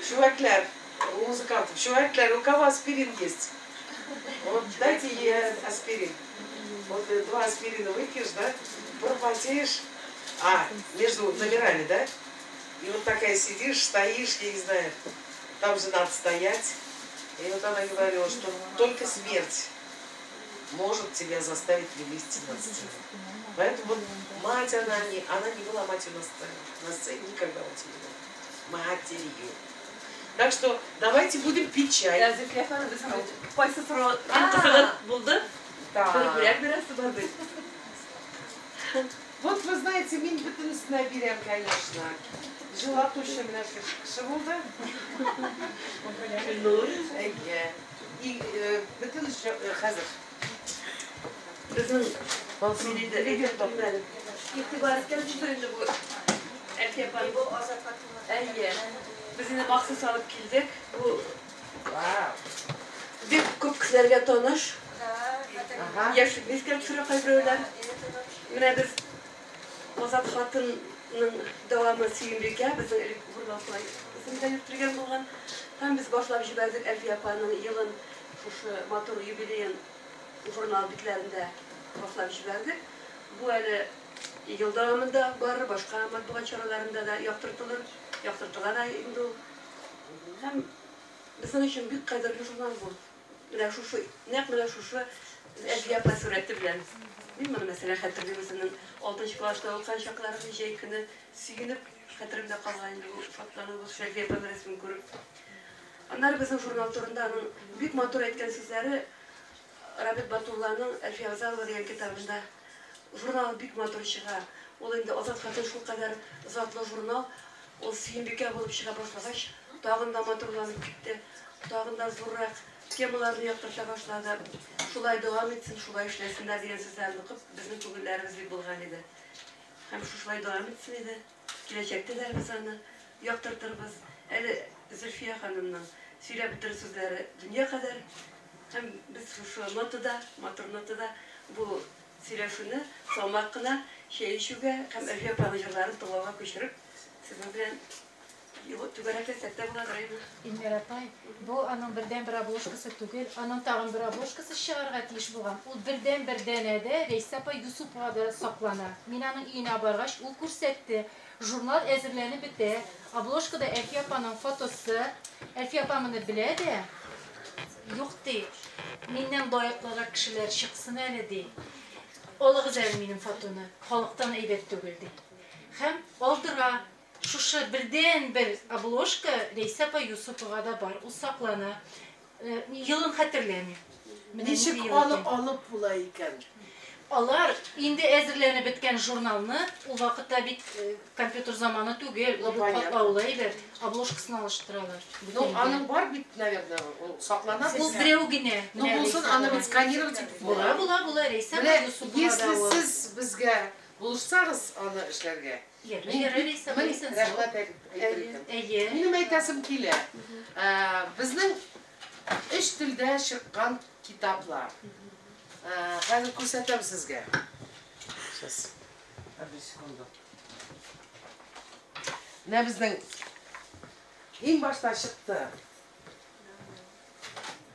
Чуваклар, у музыкантов, чуваклар, у кого аспирин есть? Вот дайте ей аспирин. Вот два аспирина выпьешь, да, пропотеешь. А, между номерами, да? И вот такая сидишь, стоишь, я не знаю, там же надо стоять. И вот она говорила, что только смерть может тебя заставить не лезть на сцену. Поэтому вот мать она не была матерью на сцене, никогда мать не была. Матерью. Так что давайте будем пить чай. Вот вы знаете, мин бөтенесенә бирәм, конечно. Җылатучы менә кеше булды. И бөтен хәзер. Безнең игътибар иткән өчен инде бу Әлфия апа. Әйе. Без инде махсус алып килдек. Бу бик күп кешеләргә таныш. Яшьлекне искә төшерә кайберәүләр. Менә без Азат хатынның дәвамы Сөембикә, безнең элек журнал шулай исемдә йөртелгән булган. Һәм без башлап җибәрдек Әлфия апаның елын, шушы матур юбилеен журнал битләрендә башлап җибәрдек. Бу әле ел дәвамында бар, башка матбугат чараларында да яктыртылыр, яктыртыла да инде ул. Һәм безнең өчен бик кадерле журнал бу. Менә шушы, нәкъ менә шушы Әлфия апа сурәте белән. Мин моны мәсәлән хәтерлим, үземнең 6 класста укыган чакларым, җәй көне сөенеп хәтеремдә калган инде бу шатлану, бу Әлфия апаның рәсемен күреп. Аннары безнең журнал турында аның бик матур әйткән сүзләре Рабит Батулланың Әлфия Авзалова дигән китабында. Журнал бик матур чыга. Ул инде Азат хатын шулкадәр затлы журнал, ул Сөембикә булып чыга башлагач, тагын да матурланып китте, тагын да зуррак темаларны яктырта башлады. Шулай дәвам итсен, шулай эшләсеннәр дигән сүзләрне укып, безнең күңелләребез бик булган иде. Һәм шушылай дәвам итсен иде. Киләчәктә дә без аны яктыртырбыз. Әле Зөлфия ханымның сөйләп бетерер сүзләре дөнья кадәр. Һәм без шушы нотада, матур нотада бу сөйләшүне салмак кына чәй эчүгә һәм Әлфия апаның җырларын тыңлауга күчереп, сезнең белән түгәрәкләсәк тә буладыр инде. Илмира апай, бу аның бердән-бер обложкасы түгел, аның тагын бер обложкасы чыгарга тиеш булган. Ул бердән-бер данәдә Рәйсә апай Юсуповада саклана. Мин аның өенә баргач, ул күрсәтте. Журнал әзерләнеп бетә. Обложкада Әлфия апаның фотосы. Әлфия апа моны белә дә. Юк ди. Миннән лаеклырак кешеләр чыксын әле ди. Алыгыз әле минем фотоны. Халыктан әйбәт түгел ди. Һәм алдыра. Шушы бердән-бер обложка Рәйсә апа Юсуповада бар. Ул саклана. Елын хәтерләмим. Ничек аны алып була икән? Алар инде әзерләнеп беткән журналны, ул вакытта бит компьютер заманы түгел, ул катлаулы әйбер, обложкасын алыштыралар. Ну, аның бар бит, наверное, ул саклана. Ул берәү генә. Ну, булсын, аны бит сканировать итеп була. Була, була, Рәйсә апа Юсупова. Если сез безгә булышсагыз аны эшләргә. Минем әйтәсем килә. Безнең өч телдә чыккан китаплар. Хәзер күрсәтәм сезгә. Сейчас. Одну секунду. Менә безнең иң башта чыкты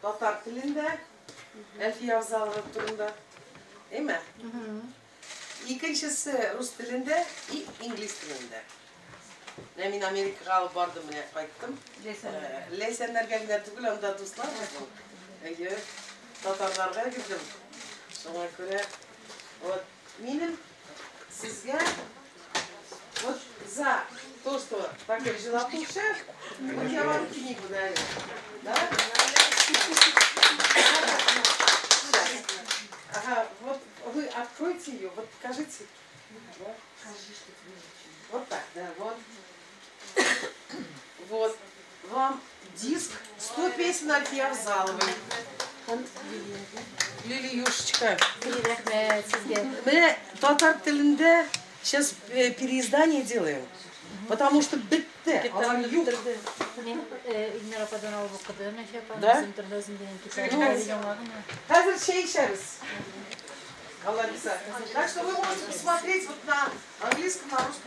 татар телендә Әлфия Авзалова турында. Әйме? Икенчесе рус телендә и инглиз телендә. Менә мин Америкага алып бардым, менә кайттым. Ләйсәннәргә генә түгел, анда дуслар безнең. Әйе, татарларга килдем. Шуңа күрә вот минем сезгә вот за то, что такой жилатуша, вот я вам книгу дарю. Да? Ага, вот вы откройте ее, вот покажите. Да? Вот так, да, вот. Вот, вам диск 100 песен Альфии Авзаловой. Лилиюшечка. Мы татар телендә сейчас переиздание делаем, потому что бетте, алар юк. Мин Илмира ападан алып укыдым, Әлфия апаның үзем турында үзем дигән китабын. Хәзер чәй эчәбез. Так что вы можете посмотреть вот на английском, на русском.